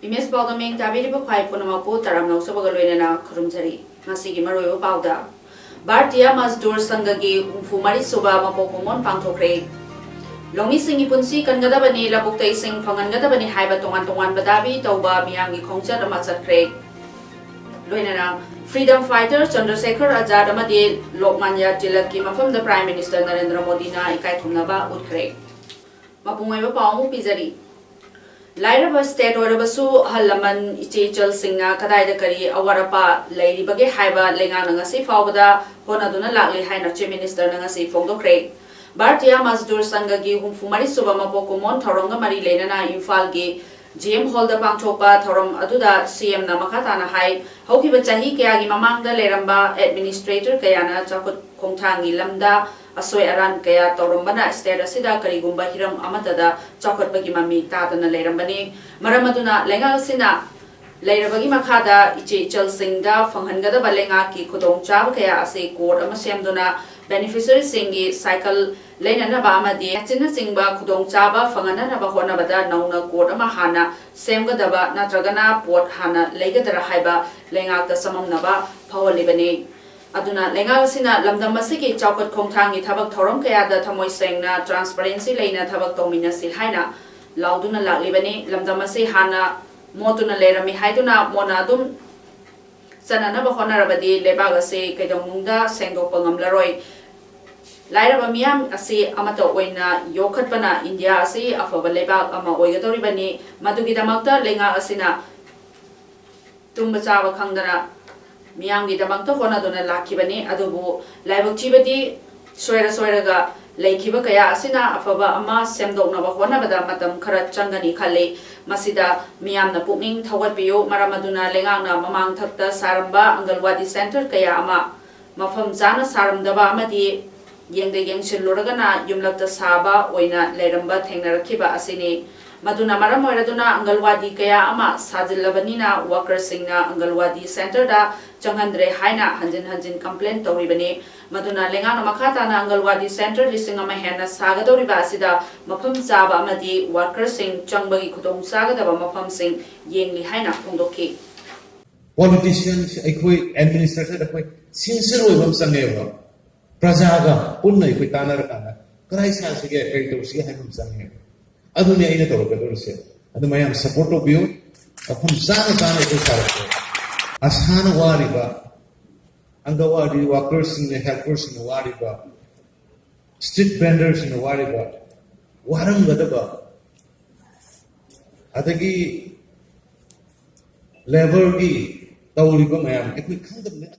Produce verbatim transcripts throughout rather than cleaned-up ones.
Image ꯄꯥꯎꯗꯝ ꯇꯥꯕꯤꯔꯤꯕ ꯈ꯭ꯋꯥꯏ ꯄꯨꯝꯅꯃꯛꯄꯨ ꯇꯔꯥꯝꯅ ꯑꯣꯛꯆꯕꯒ ꯂꯣꯏꯅꯅ ꯈꯨꯔꯨꯝꯖꯔꯤ꯫ ꯉꯁꯤꯒꯤ ꯃꯔꯨꯑꯣꯏꯕ ꯄꯥꯎꯗ, ꯚꯥꯔꯇꯤꯌꯥ ꯃꯖꯗꯨꯔ ꯁꯪꯘꯒꯤ ꯍꯨꯝꯐꯨ ꯃꯔꯤ ꯁꯨꯕ ꯃꯄꯣꯛ ꯀꯨꯝꯑꯣꯟ ꯄꯥꯡꯊꯣꯛꯈ꯭ꯔꯦ꯫ ꯂꯧꯃꯤꯁꯤꯡꯒꯤ ꯄꯨꯟꯁꯤ ꯀꯟꯒꯗꯕꯅꯤ, ꯂꯧꯕꯨꯛꯇ ꯏꯁꯤꯡ ꯐꯪꯍꯟꯒꯗꯕꯅꯤ ꯍꯥꯏꯕ ꯇꯣꯉꯥꯟ ꯇꯣꯉꯥꯟꯕ ꯗꯥꯕꯤ ꯇꯧꯕ ꯃꯤꯌꯥꯝꯒꯤ ꯈꯣꯡꯆꯠ ꯑꯃ ꯆꯠꯈ꯭ꯔꯦ꯫ ꯂꯣꯏꯅꯅ Freedom Fighter ꯆꯟꯗ꯭ꯔꯁꯦꯈꯔ ꯑꯖꯥꯗ ꯑꯃꯗꯤ ꯂꯣꯛꯃꯥꯟꯌꯥ ꯇꯤꯂꯛꯀꯤ ꯃꯐꯝꯗ Prime Minister ꯅꯔꯦꯟꯗ꯭ꯔ ꯃꯣꯗꯤꯅ ꯏꯀꯥꯏ ꯈꯨꯝꯅꯕ ꯎꯠꯈ꯭ꯔꯦ꯫ ꯃꯄꯨꯡ ꯑꯣꯏꯕ ꯄꯥꯎ ꯑꯃꯨꯛ ꯄꯤꯖꯔꯤ꯫ ꯂꯥꯏꯔꯕ state ꯑꯣꯏꯔꯕꯁꯨ ꯑꯍꯜ ꯂꯃꯟ, ꯏꯆꯦ ꯏꯆꯜꯁꯤꯡꯅ ꯀꯗꯥꯏꯗ ꯀꯔꯤ ꯑꯋꯥꯠ ꯑꯄꯥ ꯂꯩꯔꯤꯕꯒꯦ ꯍꯥꯏꯕ ꯂꯩꯉꯥꯛꯅ ꯉꯁꯤ ꯐꯥꯎꯕꯗ ꯍꯣꯠꯅꯗꯨꯅ ꯂꯥꯛꯂꯤ ꯍꯥꯏꯅ Chief Minister ꯅ ꯉꯁꯤ ꯐꯣꯡꯗꯣꯛꯈ꯭ꯔꯦ꯫ ꯚꯥꯔꯇꯤꯌꯥ ꯃꯖꯗꯨꯔ ꯁꯪꯘꯒꯤ ꯍꯨꯝꯐꯨ ꯃꯔꯤ ꯁꯨꯕ ꯃꯄꯣꯛ ꯀꯨꯝꯑꯣꯟ ꯊꯧꯔꯝꯒ ꯃꯔꯤ ꯂꯩꯅꯅ ꯏꯝꯐꯥꯜꯒꯤ G M Hall ꯗ ꯄꯥꯡꯊꯣꯛꯄ ꯊꯧꯔꯝ ꯑꯗꯨꯗ C M ꯅ ꯃꯈꯥ ꯇꯥꯅ ꯍꯥꯏ, ꯍꯧꯈꯤꯕ ꯆꯍꯤ ꯀꯌꯥꯒꯤ ꯃꯃꯥꯡꯗ ꯂꯩꯔꯝꯕ administrator ꯀꯌꯥꯅ ꯆꯥꯎꯈꯠ ꯈꯣꯡꯊꯥꯡꯒꯤ ꯂꯝꯗ ꯑꯁꯣꯏ ꯑꯔꯥꯟ ꯀꯌꯥ ꯇꯧꯔꯝꯕꯅ state ꯑꯁꯤꯗ ꯀꯔꯤꯒꯨꯝꯕ ꯍꯤꯔꯝ ꯑꯃꯠꯇꯗ ꯆꯥꯎꯈꯠꯄꯒꯤ ꯃꯃꯤ ꯇꯥꯗꯅ ꯂꯩꯔꯝꯕꯅꯤ꯫ ꯃꯔꯝ ꯑꯗꯨꯅ ꯂꯩꯉꯥꯛ ꯑꯁꯤꯅ ꯂꯩꯔꯕꯒꯤ ꯃꯈꯥꯗ ꯏꯆꯦ ꯏꯆꯜꯁꯤꯡꯗ ꯐꯪꯍꯟꯒꯗꯕ ꯂꯩꯉꯥꯛꯀꯤ ꯈꯨꯗꯣꯡꯆꯥꯕ ꯀꯌꯥ ꯑꯁꯤ code ꯑꯃ ꯁꯦꯝꯗꯨꯅ beneficiaryꯁꯤꯡꯒꯤ cycle ꯂꯩꯅꯅꯕ ꯑꯃꯗꯤ ꯑꯁꯤꯅꯆꯤꯡꯕ ꯈꯨꯗꯣꯡꯆꯥꯕ ꯐꯪꯍꯟꯅꯅꯕ ꯍꯣꯠꯅꯕꯗ ꯅꯧꯅ code ꯑꯃ ꯍꯥꯟꯅ ꯁꯦꯝꯒꯗꯕ ꯅꯠꯇ꯭ꯔꯒꯅ ꯄꯣꯠ ꯍꯥꯟꯅ ꯂꯩꯒꯗ꯭ꯔꯥ ꯍꯥꯏꯕ ꯂꯩꯉꯥꯛꯇ ꯆꯃꯝꯅꯕ ꯐꯥꯎꯍꯜꯂꯤꯕꯅꯤ꯫ ꯑꯗꯨꯅ ꯂꯩꯉꯥꯛ ꯑꯁꯤꯅ ꯂꯝꯗꯝ ꯑꯁꯤꯒꯤ ꯆꯥꯎꯈꯠ ꯈꯣꯡꯊꯥꯡꯒꯤ ꯊꯕꯛ ꯊꯧꯔꯝ ꯀꯌꯥꯗ ꯊꯃꯣꯏ ꯁꯦꯡꯅ transparency ꯂꯩꯅ ꯊꯕꯛ ꯇꯧꯃꯤꯟꯅꯁꯤ ꯍꯥꯏꯅ ꯂꯥꯎꯗꯨꯅ ꯂꯥꯛꯂꯤꯕꯅꯤ꯫ ꯂꯝꯗꯝ ꯑꯁꯤ ꯍꯥꯟꯅ ꯃꯣꯠꯇꯨꯅ ꯂꯩꯔꯝꯃꯤ ꯍꯥꯏꯗꯨꯅ ꯃꯣꯠꯅ ꯑꯗꯨꯝ ꯆꯠꯅꯅꯕ ꯍꯣꯠꯅꯔꯕꯗꯤ ꯂꯩꯕꯥꯛ ꯑꯁꯤ ꯀꯩꯗꯧꯅꯨꯡꯗ ꯁꯦꯡꯗꯣꯛꯄ ꯉꯝꯂꯔꯣꯏ꯫ ꯂꯥꯏꯔꯕ ꯃꯤꯌꯥꯝ ꯑꯁꯤ ꯑꯃꯠꯇ ꯑꯣꯏꯅ ꯌꯣꯛꯈꯠꯄꯅ ꯏꯟꯗꯤꯌꯥ ꯑꯁꯤ ꯑꯐꯕ ꯂꯩꯕꯥꯛ ꯑꯃ ꯑꯣꯏꯒꯗꯧꯔꯤꯕꯅꯤ꯫ ꯃꯗꯨꯒꯤꯗꯃꯛꯇ ꯂꯩꯉꯥꯛ ꯑꯁꯤꯅ ꯇꯨꯝꯕ ꯆꯥꯕ ꯈꯪꯗꯅ ꯃꯤꯌꯥꯝꯒꯤꯗꯃꯛꯇ ꯍꯣꯠꯅꯗꯨꯅ ꯂꯥꯛꯈꯤꯕꯅꯤ꯫ ꯑꯗꯨꯕꯨ ꯂꯥꯏꯕꯛ ꯊꯤꯕꯗꯤ ꯁꯣꯏꯔ ꯁꯣꯏꯔꯒ ꯂꯩꯈꯤꯕ ꯀꯌꯥ ꯑꯁꯤꯅ ꯑꯐꯕ ꯑꯃ ꯁꯦꯝꯗꯣꯛꯅꯕ ꯍꯣꯠꯅꯕꯗ ꯃꯇꯝ ꯈꯔ ꯆꯪꯒꯅꯤ ꯈꯜꯂꯤ꯫ ꯃꯁꯤꯗ ꯃꯤꯌꯥꯝꯅ ꯄꯨꯛꯅꯤꯡ ꯊꯧꯒꯠꯄꯤꯌꯨ꯫ ꯃꯔꯝ ꯑꯗꯨꯅ ꯂꯩꯉꯥꯛꯅ ꯃꯃꯥꯡꯊꯛꯇ ꯁꯥꯔꯝꯕ ꯑꯪꯒꯜꯋꯥꯗꯤ center ꯀꯌꯥ ꯑꯃ ꯃꯐꯝ ꯆꯥꯅ ꯁꯥꯔꯝꯗꯕ ꯑꯃꯗꯤ ꯌꯦꯡꯗ ꯌꯦꯡꯁꯤꯜꯂꯨꯔꯒꯅ ꯌꯨꯝꯂꯛꯇ ꯁꯥꯕ ꯑꯣꯏꯅ ꯂꯩꯔꯝꯕ ꯊꯦꯡꯅꯔꯛꯈꯤꯕ ꯑꯁꯤꯅꯤ꯫ ꯃꯗꯨꯅ ꯃꯔꯝ ꯑꯣꯏꯔꯗꯨꯅ ꯑꯪꯒꯜꯋꯥꯗꯤ ꯀꯌꯥ ꯑꯃ ꯁꯥꯖꯤꯜꯂꯕꯅꯤꯅ workerꯁꯤꯡꯅ ꯑꯪꯒꯜꯋꯥꯗꯤ centreꯗ ꯆꯪꯍꯟꯗ꯭ꯔꯦ ꯍꯥꯏꯅ ꯍꯟꯖꯤꯟ ꯍꯟꯖꯤꯟ complain ꯇꯧꯔꯤꯕꯅꯤ꯫ ꯃꯗꯨꯅ ꯂꯩꯉꯥꯛꯅ ꯃꯈꯥ ꯇꯥꯅ ꯑꯪꯒꯜꯋꯥꯗꯤ center ꯂꯤꯁꯤꯡ ꯑꯃ ꯍꯦꯟꯅ ꯁꯥꯒꯗꯧꯔꯤꯕ ꯑꯁꯤꯗ ꯃꯐꯝ ꯆꯥꯕ ꯑꯃꯗꯤ workerꯁꯤꯡ ꯆꯪꯕꯒꯤ ꯈꯨꯗꯣꯡ ꯆꯥꯒꯗꯕ ꯃꯐꯝꯁꯤꯡ ꯌꯦꯡꯂꯤ ꯍꯥꯏꯅ ꯐꯣꯡꯗꯣꯛꯈꯤ꯫ Politicians, ꯑꯩꯈꯣꯏ administrator, ꯑꯩꯈꯣꯏ sincere ꯑꯣꯏꯕ ꯑꯃ ꯆꯪꯉꯦꯕ꯫ ꯄ꯭ꯔꯖꯥꯒ ꯄꯨꯟꯅ ꯑꯩꯈꯣꯏ ꯇꯥꯟꯅꯔꯀꯥꯟꯗ ꯀꯗꯥꯏ ꯁꯥꯁꯤꯒꯦ, ꯀꯔꯤ ꯇꯧꯁꯤꯒꯦ ꯍꯥꯏꯕ ꯑꯃ ꯆꯪꯉꯦꯕ꯫ ꯑꯗꯨꯅꯤ ꯑꯩꯅ ꯇꯧꯔꯛꯀꯗꯧꯔꯤꯁꯦ꯫ ꯑꯗꯨ ꯃꯌꯥꯝ support ꯇꯧꯕꯤꯌꯨ꯫ ꯃꯐꯝ ꯆꯥꯅ ꯆꯥꯅ ꯑꯩꯈꯣꯏ ꯁꯥꯔꯛꯀꯦ꯫ ꯑꯁꯥꯅ ꯋꯥꯔꯤꯕ ꯑꯪꯒꯋꯥꯗꯤ workerꯁꯤꯡꯅ, helperꯁꯤꯡꯅ ꯋꯥꯔꯤꯕ, street vendorꯁꯤꯡꯅ ꯋꯥꯔꯤꯕ, ꯋꯥꯔꯝꯒꯗꯕ, ꯑꯗꯒꯤ labourꯒꯤ ꯇꯧꯔꯤꯕ ꯃꯌꯥꯝ ꯑꯩꯈꯣꯏ ꯈꯪꯗꯕꯅꯦ꯫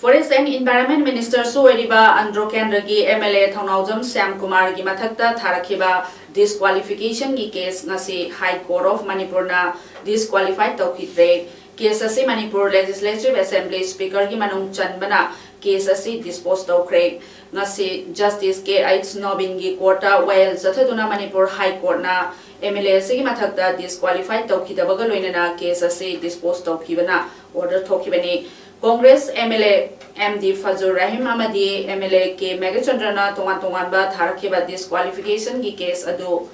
Forest and Environment Ministerꯁꯨ ꯑꯣꯏꯔꯤꯕ ꯑꯟꯗ꯭ꯔꯣ ꯀꯦꯟꯗ꯭ꯔꯒꯤ MLA ꯊꯧꯅꯥꯎꯖꯝ ꯁ꯭ꯌꯥꯝ ꯀꯨꯃꯥꯔꯒꯤ ꯃꯊꯛꯇ ꯊꯥꯔꯛꯈꯤꯕ disqualificationꯒꯤ case ꯉꯁꯤ High Court of Manipurꯅ disqualify ꯇꯧꯈꯤꯗ꯭ꯔꯦ꯫ Case ꯑꯁꯤ Manipur Legislative Assembly Speakerꯒꯤ ꯃꯅꯨꯡ ꯆꯟꯕꯅ case ꯑꯁꯤ dispose ꯇꯧꯈ꯭ꯔꯦ꯫ ꯉꯁꯤ Justice K H Nobinꯒꯤ courtꯇ ꯋꯥꯌꯦꯜ ꯆꯠꯊꯗꯨꯅ Manipur High Courtꯅ MLA ꯑꯁꯤꯒꯤ ꯃꯊꯛꯇ disqualify ꯇꯧꯈꯤꯗꯕꯒ ꯂꯣꯏꯅꯅ case ꯑꯁꯤ dispose ꯇꯧꯈꯤꯕꯅ order ꯊꯣꯛꯈꯤꯕꯅꯤ꯫ Congress MLA M D ꯐꯖꯨꯔ Rahim ꯑꯃꯗꯤ MLA K ꯃꯦꯘꯆꯟꯗ꯭ꯔꯅ ꯇꯣꯉꯥꯟ ꯇꯣꯉꯥꯟꯕ ꯊꯥꯔꯛꯈꯤꯕ disqualificationꯒꯤ case ꯑꯗꯨ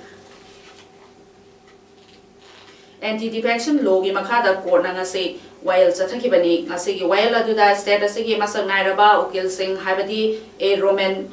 Anti Defection Lawꯒꯤ ꯃꯈꯥꯗ courtꯅ ꯉꯁꯤ ꯋꯥꯌꯦꯜ ꯆꯠꯊꯈꯤꯕꯅꯤ꯫ ꯉꯁꯤꯒꯤ ꯋꯥꯌꯦꯜ ꯑꯗꯨꯗ state ꯑꯁꯤꯒꯤ ꯃꯁꯛ ꯅꯥꯏꯔꯕ ꯎꯀꯤꯜꯁꯤꯡ ꯍꯥꯏꯕꯗꯤ A Roman,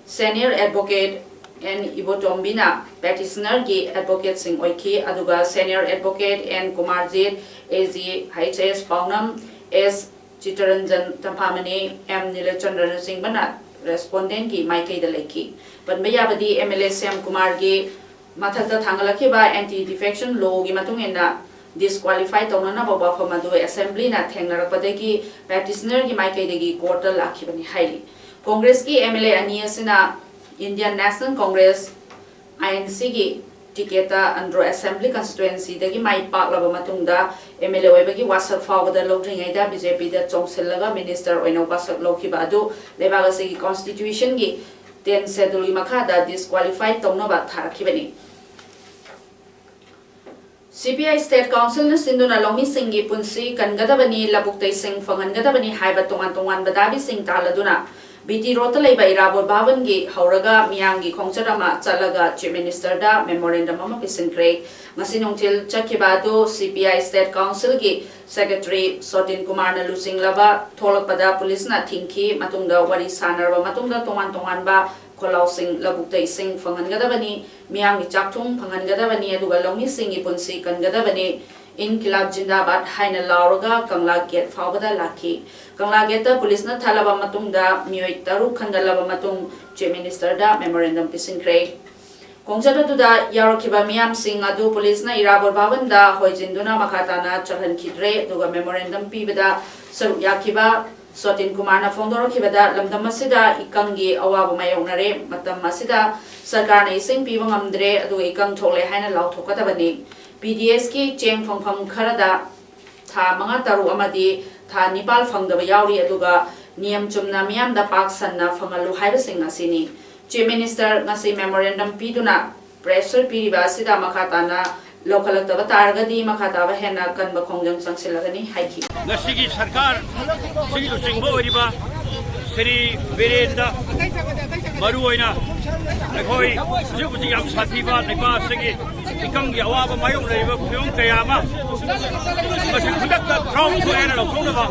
senior advocate N Ibotombina petitionerꯒꯤ advocateꯁꯤꯡ ꯑꯣꯏꯈꯤ, ꯑꯗꯨꯒ senior advocate N Kumarjit, AG H S Paonam, S Chitaranjan Tampamani, M Nilachandranachingbanna respondentꯀꯤ ꯃꯥꯏꯀꯩꯗ ꯂꯩꯈꯤ꯫ ꯄꯟꯕ ꯌꯥꯕꯗꯤ MLA ꯁ꯭ꯌꯥꯝ ꯀꯨꯃꯥꯔꯒꯤ ꯃꯊꯛꯇ ꯊꯥꯡꯒꯠꯂꯛꯈꯤꯕ Anti Defection Lawꯒꯤ ꯃꯇꯨꯡ ꯏꯟꯅ disqualify ꯇꯧꯅꯅꯕ ꯋꯥꯐꯝ ꯑꯗꯨ assemblyꯅ ꯊꯦꯡꯅꯔꯛꯄꯗꯒꯤ petitionerꯒꯤ ꯃꯥꯏꯀꯩꯗꯒꯤ courtꯇ ꯂꯥꯛꯈꯤꯕꯅꯤ ꯍꯥꯏꯔꯤ꯫ ꯀꯣꯡꯒ꯭ꯔꯦꯁꯀꯤ ꯑꯦꯝ ꯑꯦꯜ ꯑꯦ ꯑꯅꯤ ꯑꯁꯤꯅ Indian National Congress, I N ꯁꯤꯒꯤ ꯇꯤꯀꯦꯠꯇ ꯑꯟꯗ꯭ꯔꯣ ꯑꯦꯁꯦꯝꯕ꯭ꯂꯤ ꯀꯟꯁꯇꯤꯇ꯭ꯋꯦꯟꯁꯤꯗꯒꯤ ꯃꯥꯏ ꯄꯥꯛꯂꯕ ꯃꯇꯨꯡꯗ ꯑꯦꯝ ꯑꯦꯜ ꯑꯦ ꯑꯣꯏꯕꯒꯤ ꯋꯥꯁꯛ ꯐꯥꯎꯕꯗ ꯂꯧꯗ꯭ꯔꯤꯉꯩꯗ ꯕꯤ ꯖꯦ ꯄꯤꯗ ꯆꯣꯡꯁꯤꯜꯂꯒ ꯃꯤꯅꯤꯁꯇꯔ ꯑꯣꯏꯅ ꯋꯥꯁꯛ ꯂꯧꯈꯤꯕ ꯑꯗꯨ ꯂꯩꯕꯥꯛ ꯑꯁꯤꯒꯤ ꯀꯣꯟꯁꯇꯤꯇ꯭ꯌꯨꯁꯟꯒꯤ ꯇꯦꯟ ꯁꯦꯗꯨꯜꯒꯤ ꯃꯈꯥꯗ ꯗꯤꯁꯀ꯭ꯋꯥꯂꯤꯐꯥꯏ ꯇꯧꯅꯕ ꯊꯥꯔꯛꯈꯤꯕꯅꯤ꯫ ꯁꯤ ꯄꯤ ꯑꯥꯏ ꯁ꯭ꯇꯦꯠ ꯀꯥꯎꯟꯁꯤꯜꯅ ꯁꯤꯟꯗꯨꯅ ꯂꯧꯃꯤꯁꯤꯡꯒꯤ ꯄꯨꯟꯁꯤ ꯀꯟꯒꯗꯕꯅꯤ, ꯂꯧꯕꯨꯛꯇ ꯏꯁꯤꯡ ꯐꯪꯍꯟꯒꯗꯕꯅꯤ ꯍꯥꯏꯕ ꯇꯣꯉꯥꯟ ꯇꯣꯉꯥꯟꯕ ꯗꯥꯕꯤꯁꯤꯡ ꯇꯥꯜꯂꯗꯨꯅ ꯕꯤ ꯇꯤ ꯔꯣꯗꯇ ꯂꯩꯕ ꯏꯔꯥꯕꯣꯠ ꯚꯕꯟꯒꯤ ꯍꯧꯔꯒ ꯃꯤꯌꯥꯝꯒꯤ ꯈꯣꯡꯆꯠ ꯑꯃ ꯆꯠꯂꯒ ꯆꯤꯐ ꯃꯤꯅꯤꯁꯇꯔꯗ ꯃꯦꯃꯣꯔꯦꯟꯗꯝ ꯑꯃ ꯄꯤꯁꯤꯟꯈ꯭ꯔꯦ꯫ ꯉꯁꯤ ꯅꯨꯡꯊꯤꯜ ꯆꯠꯈꯤꯕ ꯑꯗꯨ ꯁꯤ ꯄꯤ ꯑꯥꯏ ꯁ꯭ꯇꯦꯠ ꯀꯥꯎꯟꯁꯤꯜꯒꯤ ꯁꯦꯀ꯭ꯔꯦꯇꯔꯤ ꯁꯣꯇꯤꯟ ꯀꯨꯃꯥꯔꯅ ꯂꯨꯆꯤꯡꯂꯕ ꯊꯣꯛꯂꯛꯄꯗ ꯄꯨꯂꯤꯁꯅ ꯊꯤꯡꯈꯤ꯫ ꯃꯇꯨꯡꯗ ꯋꯥꯔꯤ ꯁꯥꯟꯅꯔꯕ ꯃꯇꯨꯡꯗ ꯇꯣꯉꯥꯟ ꯇꯣꯉꯥꯟꯕ ꯈꯣꯜꯂꯥꯎꯁꯤꯡ ꯂꯧꯕꯨꯛꯇ ꯏꯁꯤꯡ ꯐꯪꯍꯟꯒꯗꯕꯅꯤ, ꯃꯤꯌꯥꯝꯒꯤ ꯆꯥꯛꯊꯨꯡ ꯐꯪꯍꯟꯒꯗꯕꯅꯤ, ꯑꯗꯨꯒ ꯂꯧꯃꯤꯁꯤꯡꯒꯤ ꯄꯨꯟꯁꯤ ꯀꯟꯒꯗꯕꯅꯤ, ꯏꯟꯀꯤꯂꯥꯕ ꯖꯤꯟꯗꯥꯕꯥꯗ ꯍꯥꯏꯅ ꯂꯥꯎꯔꯒ ꯀꯪꯂꯥ ꯒꯦꯠ ꯐꯥꯎꯕꯗ ꯂꯥꯛꯈꯤ꯫ ꯀꯪꯂꯥ ꯒꯦꯠꯇ ꯄꯨꯂꯤꯁꯅ ꯊꯠꯂꯕ ꯃꯇꯨꯡꯗ ꯃꯤꯑꯣꯏ ꯇꯔꯨꯛ ꯈꯟꯒꯠꯂꯕ ꯃꯇꯨꯡ ꯆꯤꯐ ꯃꯤꯅꯤꯁꯇꯔꯗ ꯃꯦꯃꯣꯔꯦꯟꯗꯝ ꯄꯤꯁꯤꯟꯈ꯭ꯔꯦ꯫ ꯈꯣꯡꯆꯠ ꯑꯗꯨꯗ ꯌꯥꯎꯔꯛꯈꯤꯕ ꯃꯤꯌꯥꯝꯁꯤꯡ ꯑꯗꯨ ꯄꯨꯂꯤꯁꯅ ꯏꯔꯥꯕꯣꯠ ꯚꯕꯟꯗ ꯍꯣꯏꯖꯤꯟꯗꯨꯅ ꯃꯈꯥ ꯇꯥꯅ ꯆꯠꯍꯟꯈꯤꯗ꯭ꯔꯦ꯫ ꯑꯗꯨꯒ ꯃꯦꯃꯣꯔꯦꯟꯗꯝ ꯄꯤꯕꯗ ꯁꯔꯨꯛ ꯌꯥꯈꯤꯕ ꯁꯣꯇꯤꯟ ꯀꯨꯃꯥꯔꯅ ꯐꯣꯡꯗꯣꯔꯛꯈꯤꯕꯗ, ꯂꯝꯗꯝ ꯑꯁꯤꯗ ꯏꯀꯪꯒꯤ ꯑꯋꯥꯕ ꯃꯥꯌꯣꯛꯅꯔꯦ꯫ ꯃꯇꯝ ꯑꯁꯤꯗ ꯁꯔꯀꯥꯔꯅ ꯏꯁꯤꯡ ꯄꯤꯕ ꯉꯝꯗ꯭ꯔꯦ, ꯑꯗꯨꯒ ꯏꯀꯪ ꯊꯣꯛꯂꯦ ꯍꯥꯏꯅ ꯂꯥꯎꯊꯣꯛꯀꯗꯕꯅꯤ꯫ ꯄꯤ ꯗꯤ ꯑꯦꯁꯀꯤ ꯆꯦꯡ ꯐꯪꯐꯝ ꯈꯔꯗ ꯊꯥ ꯃꯉꯥ, ꯇꯔꯨꯛ ꯑꯃꯗꯤ ꯊꯥ ꯅꯤꯄꯥꯜ ꯐꯪꯗꯕ ꯌꯥꯎꯔꯤ, ꯑꯗꯨꯒ ꯅꯤꯌꯝ ꯆꯨꯝꯅ ꯃꯤꯌꯥꯝꯗ ꯄꯥꯛ ꯁꯟꯅ ꯐꯪꯍꯜꯂꯨ ꯍꯥꯏꯕꯁꯤꯡ ꯑꯁꯤꯅꯤ꯫ ꯆꯤꯐ ꯃꯤꯅꯤꯁꯇꯔ ꯉꯁꯤ ꯃꯦꯃꯣꯔꯦꯟꯗꯝ ꯄꯤꯗꯨꯅ ꯄ꯭ꯔꯦꯁꯔ ꯄꯤꯔꯤꯕ ꯑꯁꯤꯗ ꯃꯈꯥ ꯇꯥꯅ ꯂꯧꯈꯠꯂꯛꯇꯕ ꯇꯥꯔꯒꯗꯤ ꯃꯈꯥ ꯇꯥꯕ ꯍꯦꯟꯅ ꯀꯟꯕ ꯈꯣꯡꯖꯪ ꯆꯪꯁꯤꯜꯂꯒꯅꯤ ꯍꯥꯏꯈꯤ꯫ ꯉꯁꯤꯒꯤ ꯁꯔꯀꯥꯔ ꯁꯤꯒꯤ ꯂꯨꯆꯤꯡꯕ ꯑꯣꯏꯔꯤꯕ ꯁ꯭ꯔꯤ ꯕꯤꯔꯦꯟꯗ, ꯃꯔꯨꯑꯣꯏꯅ ꯑꯩꯈꯣꯏ ꯍꯧꯖꯤꯛ ꯍꯧꯖꯤꯛ ꯌꯥꯝ ꯁꯥꯊꯤꯕ ꯂꯩꯕꯥꯛ ꯑꯁꯤꯒꯤ ꯏꯀꯪꯒꯤ ꯑꯋꯥꯕ ꯃꯥꯌꯣꯛꯅꯔꯤꯕ ꯐꯤꯕꯝ ꯀꯌꯥ ꯑꯃ ꯃꯁꯤ ꯈꯨꯗꯛꯇ ꯗ꯭ꯔꯥꯎꯠ ꯊꯣꯛꯑꯦꯅ ꯂꯧꯊꯣꯛꯅꯕ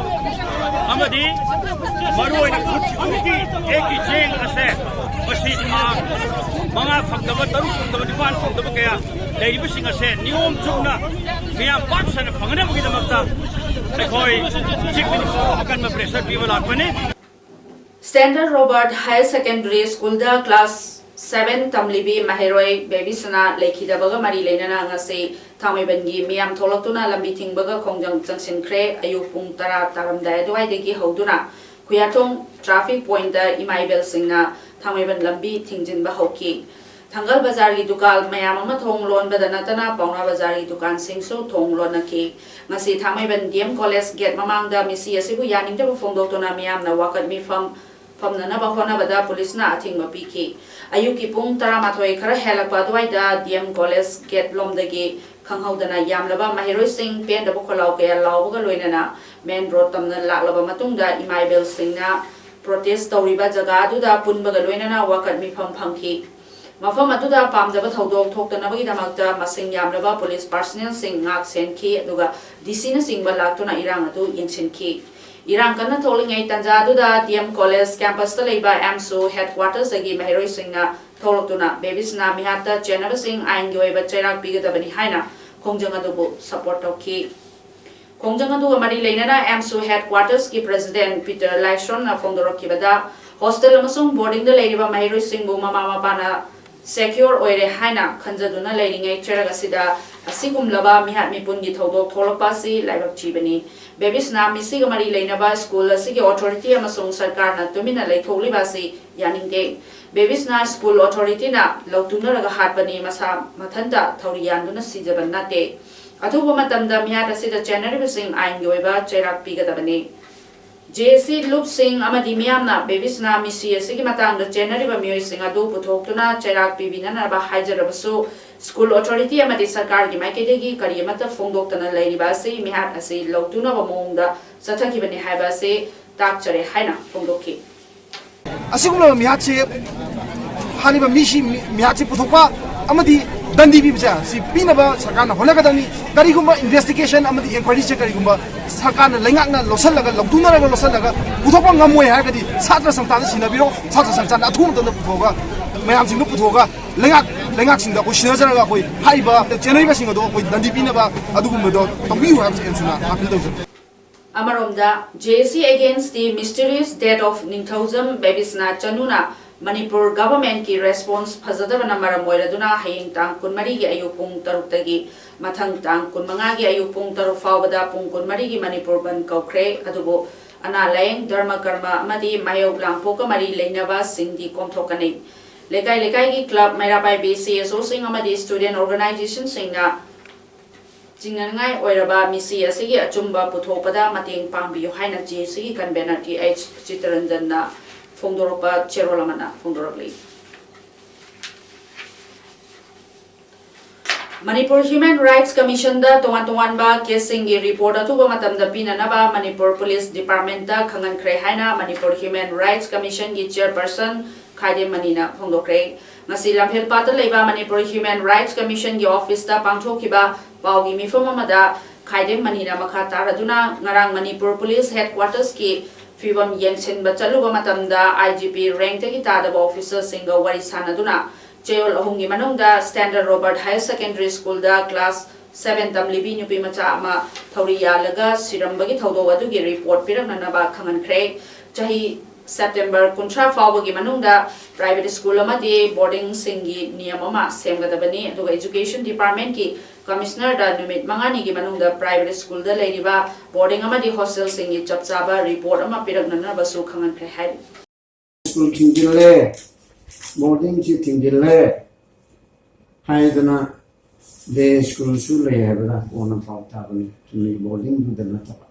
ꯑꯃꯗꯤ ꯃꯔꯨꯑꯣꯏꯅ ꯐꯨꯗ ꯁꯦꯀ꯭ꯌꯨꯔꯤꯇꯤ ꯑꯦꯛꯀꯤ ꯆꯦꯡ ꯑꯁꯦ ꯃꯁꯤ ꯊꯥ ꯃꯉꯥ ꯐꯪꯗꯕ, ꯇꯔꯨꯛ ꯐꯪꯗꯕ, ꯅꯤꯄꯥꯟ ꯐꯪꯗꯕ ꯀꯌꯥ ꯂꯩꯔꯤꯕꯁꯤꯡ ꯑꯁꯦ ꯅꯤꯌꯣꯝ ꯆꯨꯝꯅ ꯃꯤꯌꯥꯝ ꯄꯥꯛ ꯁꯟꯅ ꯐꯪꯍꯟꯅꯕꯒꯤꯗꯃꯛꯇ ꯑꯩꯈꯣꯏ ꯆꯤꯐ ꯃꯤꯅꯤꯁꯇꯔ ꯑꯀꯟꯕ ꯄ꯭ꯔꯦꯁꯔ ꯄꯤꯕ ꯂꯥꯛꯄꯅꯤ꯫ ꯁ꯭ꯇꯦꯟꯗꯔ ꯔꯣꯕꯥꯔꯠ ꯍꯥꯌꯔ ꯁꯦꯀꯦꯟꯗꯔꯤ ꯁ꯭ꯀꯨꯜꯗ ꯀ꯭ꯂꯥꯁ ꯁꯚꯦꯟ ꯇꯝꯂꯤꯕꯤ ꯃꯍꯩꯔꯣꯏ ꯕꯦꯕꯤꯁꯅꯥ ꯂꯩꯈꯤꯗꯕꯒ ꯃꯔꯤ ꯂꯩꯅꯅ ꯉꯁꯤ ꯊꯥꯡꯃꯩꯕꯟꯒꯤ ꯃꯤꯌꯥꯝ ꯊꯣꯛꯂꯛꯇꯨꯅ ꯂꯝꯕꯤ ꯊꯤꯡꯕꯒ ꯈꯣꯡꯖꯪ ꯆꯪꯁꯤꯟꯈ꯭ꯔꯦ꯫ ꯑꯌꯨꯛ ꯄꯨꯡ ꯇꯔꯥ ꯇꯥꯔꯝꯗꯥꯏ ꯑꯗꯨꯋꯥꯏꯗꯒꯤ ꯍꯧꯗꯨꯅ ꯈꯨꯌꯥꯊꯣꯡ traffic pointꯇ ꯏꯃꯥ ꯏꯕꯦꯜꯁꯤꯡꯅ ꯊꯥꯡꯃꯩꯕꯟ ꯂꯝꯕꯤ ꯊꯤꯡꯖꯤꯟꯕ ꯍꯧꯈꯤ꯫ ꯊꯪꯒꯜ ꯕꯖꯥꯔꯒꯤ ꯗꯨꯀꯥꯟ ꯃꯌꯥꯝ ꯑꯃ ꯊꯣꯡ ꯂꯣꯟꯕꯗ ꯅꯠꯇꯅ ꯄꯥꯎꯅꯥ ꯕꯖꯥꯔꯒꯤ ꯗꯨꯀꯥꯟꯁꯤꯡꯁꯨ ꯊꯣꯡ ꯂꯣꯟꯅꯈꯤ꯫ ꯉꯁꯤ ꯊꯥꯡꯃꯩꯕꯟ D M College gate ꯃꯃꯥꯡꯗ ꯃꯤꯁꯤ ꯑꯁꯤꯕꯨ ꯌꯥꯅꯤꯡꯗꯕ ꯐꯣꯡꯗꯣꯛꯇꯨꯅ ꯃꯤꯌꯥꯝꯅ ꯋꯥꯀꯠ ꯃꯤꯐꯝ ꯐꯝꯅꯅꯕ ꯍꯣꯠꯅꯕꯗ ꯄꯨꯂꯤꯁꯅ ꯑꯊꯤꯡꯕ ꯄꯤꯈꯤ꯫ ꯑꯌꯨꯛꯀꯤ ꯄꯨꯡ ꯇꯔꯥꯃꯥꯊꯣꯏ ꯈꯔ ꯍꯦꯜꯂꯛꯄ ꯑꯗꯨꯋꯥꯏꯗ D M College gate ꯂꯣꯝꯗꯒꯤ ꯈꯪꯍꯧꯗꯅ ꯌꯥꯝꯂꯕ ꯃꯍꯩꯔꯣꯏꯁꯤꯡ ꯄꯦꯟꯗꯕ ꯈꯣꯜꯂꯥꯎ ꯀꯌꯥ ꯂꯥꯎꯕꯒ ꯂꯣꯏꯅꯅ main road ꯇꯝꯅ ꯂꯥꯛꯂꯕ ꯃꯇꯨꯡꯗ ꯏꯃꯥ ꯏꯕꯦꯜꯁꯤꯡꯅ protest ꯇꯧꯔꯤꯕ ꯖꯒꯥ ꯑꯗꯨꯗ ꯄꯨꯟꯕꯒ ꯂꯣꯏꯅꯅ ꯋꯥꯀꯠ ꯃꯤꯐꯝ ꯐꯝꯈꯤ꯫ ꯃꯐꯝ ꯑꯗꯨꯗ ꯄꯥꯝꯖꯕ ꯊꯧꯗꯣꯛ ꯊꯣꯛꯇꯅꯕꯒꯤꯗꯃꯛꯇ ꯃꯁꯤꯡ ꯌꯥꯝꯂꯕ ꯄꯨꯂꯤꯁ personnelꯁꯤꯡ ꯉꯥꯛ ꯁꯦꯟꯈꯤ, ꯑꯗꯨꯒ D Cꯅꯆꯤꯡꯕ ꯂꯥꯛꯇꯨꯅ ꯏꯔꯥꯡ ꯑꯗꯨ ꯌꯦꯡꯁꯤꯟꯈꯤ꯫ ꯏꯔꯥꯡ ꯀꯟꯅ ꯊꯣꯛꯂꯤꯉꯩ ꯇꯥꯟꯖꯥ ꯑꯗꯨꯗ D M College campusꯇ ꯂꯩꯕ AMSU headquartersꯇꯒꯤ ꯃꯍꯩꯔꯣꯏꯁꯤꯡꯅ ꯊꯣꯛꯂꯛꯇꯨꯅ ꯕꯦꯕꯤꯁꯅꯥ ꯃꯤꯍꯥꯠꯇ ꯆꯦꯟꯅꯕꯁꯤꯡ ꯑꯥꯏꯟꯒꯤ ꯑꯣꯏꯕ ꯆꯩꯔꯥꯛ ꯄꯤꯒꯗꯕꯅꯤ ꯍꯥꯏꯅ ꯈꯣꯡꯖꯪ ꯑꯗꯨꯕꯨ support ꯇꯧꯈꯤ꯫ ꯈꯣꯡꯖꯪ ꯑꯗꯨꯒ ꯃꯔꯤ ꯂꯩꯅꯅ AMSU headquartersꯀꯤ president Peter ꯂꯥꯏꯁ꯭ꯔꯝꯅ ꯐꯣꯡꯗꯣꯔꯛꯈꯤꯕꯗ, hostel ꯑꯃꯁꯨꯡ boardingꯗ ꯂꯩꯔꯤꯕ ꯃꯍꯩꯔꯣꯏꯁꯤꯡꯕꯨ ꯃꯃꯥ ꯃꯄꯥꯅ secure ꯑꯣꯏꯔꯦ ꯍꯥꯏꯅ ꯈꯟꯖꯗꯨꯅ ꯂꯩꯔꯤꯉꯩ ꯆꯩꯔꯛ ꯑꯁꯤꯗ ꯑꯁꯤꯒꯨꯝꯂꯕ ꯃꯤꯍꯥꯠ ꯃꯤꯄꯨꯟꯒꯤ ꯊꯧꯗꯣꯛ ꯊꯣꯛꯂꯛꯄ ꯑꯁꯤ ꯂꯥꯏꯕꯛ ꯊꯤꯕꯅꯤ꯫ ꯕꯦꯕꯤꯁꯅꯥ ꯃꯤꯁꯤꯒ ꯃꯔꯤ ꯂꯩꯅꯕ ꯁ꯭ꯀꯨꯜ ꯑꯁꯤꯒꯤ authority ꯑꯃꯁꯨꯡ ꯁꯔꯀꯥꯔꯅ ꯇꯨꯃꯤꯟꯅ ꯂꯩꯊꯣꯛꯂꯤꯕ ꯑꯁꯤ ꯌꯥꯅꯤꯡꯗꯦ꯫ ꯕꯦꯕꯤꯁꯅꯥ ꯁ꯭ꯀꯨꯜ authorityꯅ ꯂꯧꯇꯨꯅꯔꯒ ꯍꯥꯠꯄꯅꯤ, ꯃꯁꯥ ꯃꯊꯟꯇ ꯊꯧꯔꯤ ꯌꯥꯟꯗꯨꯅ ꯁꯤꯖꯕ ꯅꯠꯇꯦ꯫ ꯑꯊꯨꯕ ꯃꯇꯝꯗ ꯃꯤꯍꯥꯠ ꯑꯁꯤꯗ ꯆꯦꯟꯅꯔꯤꯕꯁꯤꯡ ꯑꯥꯏꯟꯒꯤ ꯑꯣꯏꯕ ꯆꯩꯔꯥꯛ ꯄꯤꯒꯗꯕꯅꯤ꯫ J C ꯂꯨꯞꯁꯤꯡ ꯑꯃꯗꯤ ꯃꯤꯌꯥꯝꯅ ꯕꯦꯕꯤꯁꯅꯥ ꯃꯤꯁꯤ ꯑꯁꯤꯒꯤ ꯃꯇꯥꯡꯗ ꯆꯦꯟꯅꯔꯤꯕ ꯃꯤꯑꯣꯏꯁꯤꯡ ꯑꯗꯨ ꯄꯨꯊꯣꯛꯇꯨꯅ ꯆꯩꯔꯥꯛ ꯄꯤꯕꯤꯅꯅꯕ ꯍꯥꯏꯖꯔꯕꯁꯨ, ꯁ꯭ꯀꯨꯜ authority ꯑꯃꯗꯤ ꯁꯔꯀꯥꯔꯒꯤ ꯃꯥꯏꯀꯩꯗꯒꯤ ꯀꯔꯤ ꯑꯃꯠꯇ ꯐꯣꯡꯗꯣꯛꯇꯅ ꯂꯩꯔꯤꯕ ꯑꯁꯤ ꯃꯤꯍꯥꯠ ꯑꯁꯤ ꯂꯧꯇꯨꯅꯕ ꯃꯑꯣꯡꯗ ꯆꯠꯊꯈꯤꯕꯅꯤ ꯍꯥꯏꯕ ꯑꯁꯤ ꯇꯥꯛꯆꯔꯦ ꯍꯥꯏꯅ ꯐꯣꯡꯗꯣꯛꯈꯤ꯫ ꯑꯁꯤꯒꯨꯝꯂꯕ ꯃꯤꯍꯥꯠꯁꯤ ꯍꯥꯏꯔꯤꯕ ꯃꯤꯁꯤ ꯃꯤꯍꯥꯠꯁꯤ ꯄꯨꯊꯣꯛꯄ ꯑꯃꯗꯤ ꯗꯟꯗꯤ ꯄꯤꯕꯁꯦ ꯁꯤ ꯄꯤꯅꯕ ꯁꯔꯀꯥꯔꯅ ꯍꯣꯠꯅꯒꯗꯕꯅꯤ꯫ ꯀꯔꯤꯒꯨꯝꯕ investigation ꯑꯃꯗꯤ inquiryꯁꯦ ꯀꯔꯤꯒꯨꯝꯕ ꯁꯔꯀꯥꯔꯅ ꯂꯩꯉꯥꯛꯅ ꯂꯧꯁꯤꯜꯂꯒ, ꯂꯧꯇꯨꯅꯔꯒ ꯂꯧꯁꯤꯜꯂꯒ ꯄꯨꯊꯣꯛꯄ ꯉꯝꯃꯣꯏ ꯍꯥꯏꯔꯒꯗꯤ ꯁꯥꯇ꯭ꯔ ꯁꯪꯁꯊꯥꯟꯗ ꯁꯤꯟꯅꯕꯤꯔꯣ, ꯁꯥꯇ꯭ꯔ ꯁꯪꯁꯊꯥꯟꯗ ꯑꯊꯨꯕ ꯃꯇꯝꯗ ꯄꯨꯊꯣꯛꯑꯒ ꯃꯌꯥꯝꯁꯤꯡꯗꯣ ꯄꯨꯊꯣꯛꯑꯒ ꯂꯩꯉꯥꯛ ꯂꯩꯉꯥꯛꯁꯤꯡꯗ ꯑꯩꯈꯣꯏ ꯁꯤꯟꯅꯖꯔꯒ ꯑꯩꯈꯣꯏ ꯍꯥꯏꯔꯤꯕ ꯆꯦꯟꯅꯔꯤꯕꯁꯤꯡ ꯑꯗꯣ ꯑꯩꯈꯣꯏ ꯗꯟꯗꯤ ꯄꯤꯅꯕ ꯑꯗꯨꯒꯨꯝꯕꯗꯣ ꯇꯧꯕꯤꯌꯨ ꯍꯥꯏꯕꯁꯤ ꯑꯦꯝꯁꯨꯅ appeal ꯇꯧꯖꯔꯤ꯫ ꯑꯃꯔꯣꯝꯗ, J C against the mysterious death of Ningthoujam ꯕꯦꯕꯤꯁꯅꯥ ꯆꯅꯨꯅ Manipur governmentꯀꯤ response ꯐꯖꯗꯕꯅ ꯃꯔꯝ ꯑꯣꯏꯔꯗꯨꯅ ꯍꯌꯦꯡ ꯇꯥꯡ ꯀꯨꯟꯃꯔꯤꯒꯤ ꯑꯌꯨꯛ ꯄꯨꯡ ꯇꯔꯨꯛꯇꯒꯤ ꯃꯊꯪ ꯇꯥꯡ ꯀꯨꯟꯃꯉꯥꯒꯤ ꯑꯌꯨꯛ ꯄꯨꯡ ꯇꯔꯨꯛ ꯐꯥꯎꯕꯗ ꯄꯨꯡ ꯀꯨꯟꯃꯔꯤꯒꯤ ꯃꯅꯤꯄꯨꯔ ꯕꯟꯗ ꯀꯧꯈ꯭ꯔꯦ꯫ ꯑꯗꯨꯕꯨ ꯑꯅꯥ ꯂꯥꯌꯦꯡ, ꯙꯔꯃ ꯀꯔꯃ ꯑꯃꯗꯤ ꯃꯥꯌꯣꯛ ꯂꯥꯡꯄꯣꯛꯀ ꯃꯔꯤ ꯂꯩꯅꯕꯁꯤꯡꯗꯤ ꯀꯣꯝꯊꯣꯛꯀꯅꯤ꯫ ꯂꯩꯀꯥꯏ ꯂꯩꯀꯥꯏꯒꯤ ꯀ꯭ꯂꯕ, ꯃꯩꯔꯥ ꯄꯥꯏꯕꯤ ꯁꯤ ꯑꯦꯁ ꯑꯣꯁꯤꯡ ꯑꯃꯗꯤ ꯁ꯭ꯇꯨꯗꯦꯟꯠ ꯑꯣꯔꯒꯅꯥꯏꯖꯦꯁꯟꯁꯤꯡꯅ ꯆꯤꯡꯅꯅꯤꯡꯉꯥꯏ ꯑꯣꯏꯔꯕ ꯃꯤꯁꯤ ꯑꯁꯤꯒꯤ ꯑꯆꯨꯝꯕ ꯄꯨꯊꯣꯛꯄꯗ ꯃꯇꯦꯡ ꯄꯥꯡꯕꯤꯌꯨ ꯍꯥꯏꯅ ꯖꯦ ꯑꯦꯁ ꯁꯤꯒꯤ ꯀꯟꯚꯦꯅꯔ ꯇꯤ ꯑꯩꯆ ꯆꯤꯇꯔꯟꯖꯟꯅ ꯐꯣꯡꯗꯣꯔꯛꯄ ꯆꯦꯔꯣꯜ ꯑꯃꯅ ꯐꯣꯡꯗꯣꯔꯛꯂꯤ꯫ ꯃꯅꯤꯄꯨꯔ ꯍ꯭ꯌꯨꯃꯦꯟ ꯔꯥꯏꯠꯁ ꯀꯃꯤꯁꯟꯗ ꯇꯣꯉꯥꯟ ꯇꯣꯉꯥꯟꯕ ꯀꯦꯁꯁꯤꯡꯒꯤ ꯔꯤꯄꯣꯔꯠ ꯑꯊꯨꯕ ꯃꯇꯝꯗ ꯄꯤꯅꯅꯕ ꯃꯅꯤꯄꯨꯔ ꯄꯨꯂꯤꯁ ꯗꯤꯄꯥꯔꯠꯃꯦꯟꯠꯇ ꯈꯪꯍꯟꯈ꯭ꯔꯦ ꯍꯥꯏꯅ ꯃꯅꯤꯄꯨꯔ ꯍ꯭ꯌꯨꯃꯦꯟ ꯔꯥꯏꯠꯁ ꯀꯃꯤꯁꯟꯒꯤ ꯆꯤꯌꯔꯄꯔꯁꯟ ꯈꯥꯏꯗꯦꯝ ꯃꯅꯤꯅ ꯐꯣꯡꯗꯣꯛꯈ꯭ꯔꯦ꯫ ꯉꯁꯤ ꯂꯝꯐꯦꯜꯄꯥꯠꯇ ꯂꯩꯕ ꯃꯅꯤꯄꯨꯔ ꯍ꯭ꯌꯨꯃꯦꯟ ꯔꯥꯏꯠꯁ ꯀꯃꯤꯁꯟꯒꯤ ꯑꯣꯐꯤꯁꯇ ꯄꯥꯡꯊꯣꯛꯈꯤꯕ ꯄꯥꯎꯒꯤ ꯃꯤꯐꯝ ꯑꯃꯗ ꯈꯥꯏꯗꯦꯝ ꯃꯅꯤꯅ ꯃꯈꯥ ꯇꯥꯔꯗꯨꯅ ꯉꯔꯥꯡ ꯃꯅꯤꯄꯨꯔ ꯄꯨꯂꯤꯁ ꯍꯦꯗꯀ꯭ꯋꯥꯇꯔꯁꯀꯤ ꯐꯤꯕꯝ ꯌꯦꯡꯁꯤꯟꯕ ꯆꯠꯂꯨꯕ ꯃꯇꯝꯗ ꯑꯥꯏ ꯖꯤ ꯄꯤ ꯔꯦꯡꯛꯇꯒꯤ ꯇꯥꯗꯕ ꯑꯣꯐꯤꯁꯔꯁꯤꯡꯒ ꯋꯥꯔꯤ ꯁꯥꯟꯅꯗꯨꯅ ꯆꯌꯣꯜ ꯑꯍꯨꯝꯒꯤ ꯃꯅꯨꯡꯗ ꯁ꯭ꯇꯦꯟꯗꯔ ꯔꯣꯕꯔꯠ ꯍꯥꯌꯔ ꯁꯦꯀꯦꯟꯗꯔꯤ ꯁ꯭ꯀꯨꯜꯗ ꯀ꯭ꯂꯥꯁ ꯁꯚꯦꯟ ꯇꯝꯂꯤꯕꯤ ꯅꯨꯄꯤ ꯃꯆꯥ ꯑꯃ ꯊꯧꯔꯤ ꯌꯥꯜꯂꯒ ꯁꯤꯔꯝꯕꯒꯤ ꯊꯧꯗꯣꯛ ꯑꯗꯨꯒꯤ ꯔꯤꯄꯣꯔꯠ ꯄꯤꯔꯛꯅꯅꯕ ꯈꯪꯍꯟꯈ꯭ꯔꯦ꯫ ꯆꯍꯤ ꯁꯦꯞꯇꯦꯝꯕꯔ ꯀꯨꯟꯊ꯭ꯔꯥ ꯐꯥꯎꯕꯒꯤ ꯃꯅꯨꯡꯗ ꯄ꯭ꯔꯥꯏꯚꯦꯠ ꯁ꯭ꯀꯨꯜ ꯑꯃꯗꯤ ꯕꯣꯔꯗꯤꯡꯁꯤꯡꯒꯤ ꯅꯤꯌꯝ ꯑꯃ ꯁꯦꯝꯒꯗꯕꯅꯤ, ꯑꯗꯨꯒ ꯑꯦꯖꯨꯀꯦꯁꯟ ꯗꯤꯄꯥꯔꯠꯃꯦꯟꯠꯀꯤ ꯀꯃꯤꯁꯅꯔꯗ ꯅꯨꯃꯤꯠ ꯃꯉꯥꯅꯤꯒꯤ ꯃꯅꯨꯡꯗ ꯄ꯭ꯔꯥꯏꯚꯦꯠ ꯁ꯭ꯀꯨꯜꯗ ꯂꯩꯔꯤꯕ ꯕꯣꯔꯗꯤꯡ ꯑꯃꯗꯤ ꯍꯣꯁꯇꯦꯜꯁꯤꯡꯒꯤ ꯆꯞ ꯆꯥꯕ ꯔꯤꯄꯣꯔꯠ ꯑꯃ ꯄꯤꯔꯛꯅꯅꯕꯁꯨ ꯈꯪꯍꯟꯈ꯭ꯔꯦ ꯍꯥꯏꯔꯤ꯫ ꯁ꯭ꯀꯨꯜ ꯊꯤꯡꯖꯤꯜꯂꯦ, ꯕꯣꯔꯗꯤꯡꯁꯤ ꯊꯤꯡꯖꯤꯜꯂꯦ ꯍꯥꯏꯗꯅ ꯗꯦ ꯁ꯭ꯀꯨꯜꯁꯨ ꯂꯩ ꯍꯥꯏꯕꯗ ꯀꯣꯟꯅ ꯄꯥꯎ ꯇꯥꯕꯅꯤ, ꯆꯨꯝꯃꯤ, ꯕꯣꯔꯗꯤꯡꯗꯨꯗ ꯅꯠꯇꯕ꯫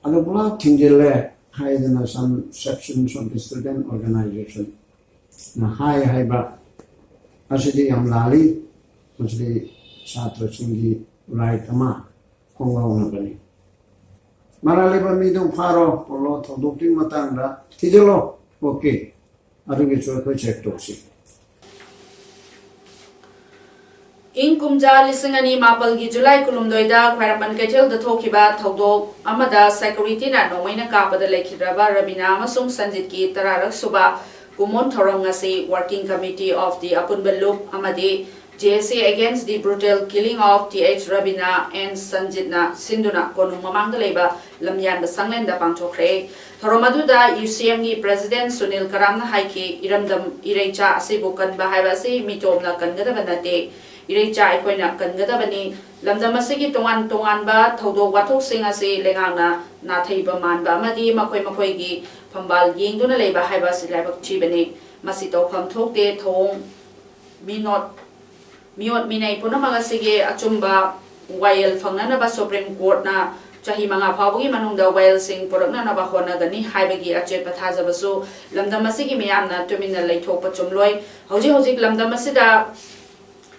ꯑꯗꯨ ꯄꯨꯂꯞ ꯊꯤꯡꯖꯤꯜꯂꯦ ꯍꯥꯏꯗꯅ some sections of the student organization ꯅ ꯍꯥꯏ ꯍꯥꯏꯕ ꯑꯁꯤꯗꯤ ꯌꯥꯝ ꯂꯥꯜꯂꯤ꯫ ꯃꯁꯤꯗꯤ ꯁꯥꯇ꯭ꯔꯁꯤꯡꯒꯤ ꯔꯥꯏꯠ ꯑꯃ ꯈꯣꯡꯒꯥꯎꯅꯕꯅꯤ꯫ ꯃꯔꯥꯜ ꯂꯩꯕ ꯃꯤꯗꯨ ꯐꯥꯔꯣ, ꯄꯨꯜꯂꯣ, ꯊꯧꯗꯣꯛꯇꯨꯒꯤ ꯃꯇꯥꯡꯗ ꯊꯤꯖꯤꯜꯂꯣ꯫ ꯑꯣꯀꯦ, ꯑꯗꯨꯒꯤꯁꯨ ꯑꯩꯈꯣꯏ ꯆꯦꯛ ꯇꯧꯁꯤ꯫ ꯏꯪ ꯀꯨꯝꯖꯥ ꯂꯤꯁꯤꯡ ꯑꯅꯤ ꯃꯥꯄꯜꯒꯤ ꯖꯨꯂꯥꯏ ꯀꯨꯟꯍꯨꯝꯗꯣꯏꯗ ꯈ꯭ꯋꯥꯏꯔꯝꯕꯟ ꯀꯩꯊꯦꯜꯗ ꯊꯣꯛꯈꯤꯕ ꯊꯧꯗꯣꯛ ꯑꯃꯗ ꯁꯦꯀ꯭ꯌꯨꯔꯤꯇꯤꯅ ꯅꯣꯡꯃꯩꯅ ꯀꯥꯞꯄꯗ ꯂꯩꯈꯤꯗ꯭ꯔꯕ ꯔꯕꯤꯅꯥ ꯑꯃꯁꯨꯡ ꯁꯟꯖꯤꯠꯀꯤ ꯇꯔꯥꯔꯛ ꯁꯨꯕ ꯀꯨꯃꯣꯟ ꯊꯧꯔꯝ ꯉꯁꯤ Working Committee of the ꯑꯄꯨꯟꯕ ꯂꯨꯞ ꯑꯃꯗꯤ J S A Against the Brutal Killing of T H Rabina and Sanjitꯅ ꯁꯤꯟꯗꯨꯅ ꯀꯣꯅꯨꯡ ꯃꯃꯥꯡꯗ ꯂꯩꯕ ꯂꯝꯌꯥꯟꯕ ꯁꯪꯂꯦꯟꯗ ꯄꯥꯡꯊꯣꯛꯈ꯭ꯔꯦ꯫ ꯊꯧꯔꯝ ꯑꯗꯨꯗ U C Mꯒꯤ President ꯁꯨꯅꯤꯜ ꯀꯔꯥꯝꯅ ꯍꯥꯏꯈꯤ, ꯏꯔꯝꯗꯝ ꯏꯔꯩꯆꯥ ꯑꯁꯤꯕꯨ ꯀꯟꯕ ꯍꯥꯏꯕ ꯑꯁꯤ ꯃꯤꯇꯣꯝꯅ ꯀꯟꯒꯗꯕ ꯅꯠꯇꯦ꯫ ꯏꯔꯩꯆꯥ ꯑꯩꯈꯣꯏꯅ ꯀꯟꯒꯗꯕꯅꯤ꯫ ꯂꯝꯗꯝ ꯑꯁꯤꯒꯤ ꯇꯣꯉꯥꯟ ꯇꯣꯉꯥꯟꯕ ꯊꯧꯗꯣꯛ ꯋꯥꯊꯣꯛꯁꯤꯡ ꯑꯁꯤ ꯂꯩꯉꯥꯛꯅ ꯅꯥꯊꯩꯕ ꯃꯥꯟꯕ ꯑꯃꯗꯤ ꯃꯈꯣꯏ ꯃꯈꯣꯏꯒꯤ ꯐꯝꯕꯥꯜ ꯌꯦꯡꯗꯨꯅ ꯂꯩꯕ ꯍꯥꯏꯕ ꯑꯁꯤ ꯂꯥꯏꯕꯛ ꯊꯤꯕꯅꯤ꯫ ꯃꯁꯤ ꯇꯧꯐꯝ ꯊꯣꯛꯇꯦ꯫ ꯊꯧꯑꯣꯡ ꯃꯤꯅꯣꯠ ꯃꯤꯑꯣꯠ ꯃꯤꯅꯩ ꯄꯨꯝꯅꯃꯛ ꯑꯁꯤꯒꯤ ꯑꯆꯨꯝꯕ ꯋꯥꯌꯦꯜ ꯐꯪꯅꯅꯕ ꯁꯨꯄ꯭ꯔꯤꯝ ꯀꯣꯔꯠꯅ ꯆꯍꯤ ꯃꯉꯥ ꯐꯥꯎꯕꯒꯤ ꯃꯅꯨꯡꯗ ꯋꯥꯌꯦꯜꯁꯤꯡ ꯄꯨꯔꯛꯅꯅꯕ ꯍꯣꯠꯅꯒꯅꯤ ꯍꯥꯏꯕꯒꯤ ꯑꯆꯦꯠꯄ ꯊꯥꯖꯕꯁꯨ ꯂꯝꯗꯝ ꯑꯁꯤꯒꯤ ꯃꯤꯌꯥꯝꯅ ꯇꯨꯃꯤꯟꯅ ꯂꯩꯊꯣꯛꯄ ꯆꯨꯝꯂꯣꯏ꯫ ꯍꯧꯖꯤꯛ ꯍꯧꯖꯤꯛ ꯂꯝꯗꯝ ꯑꯁꯤꯗ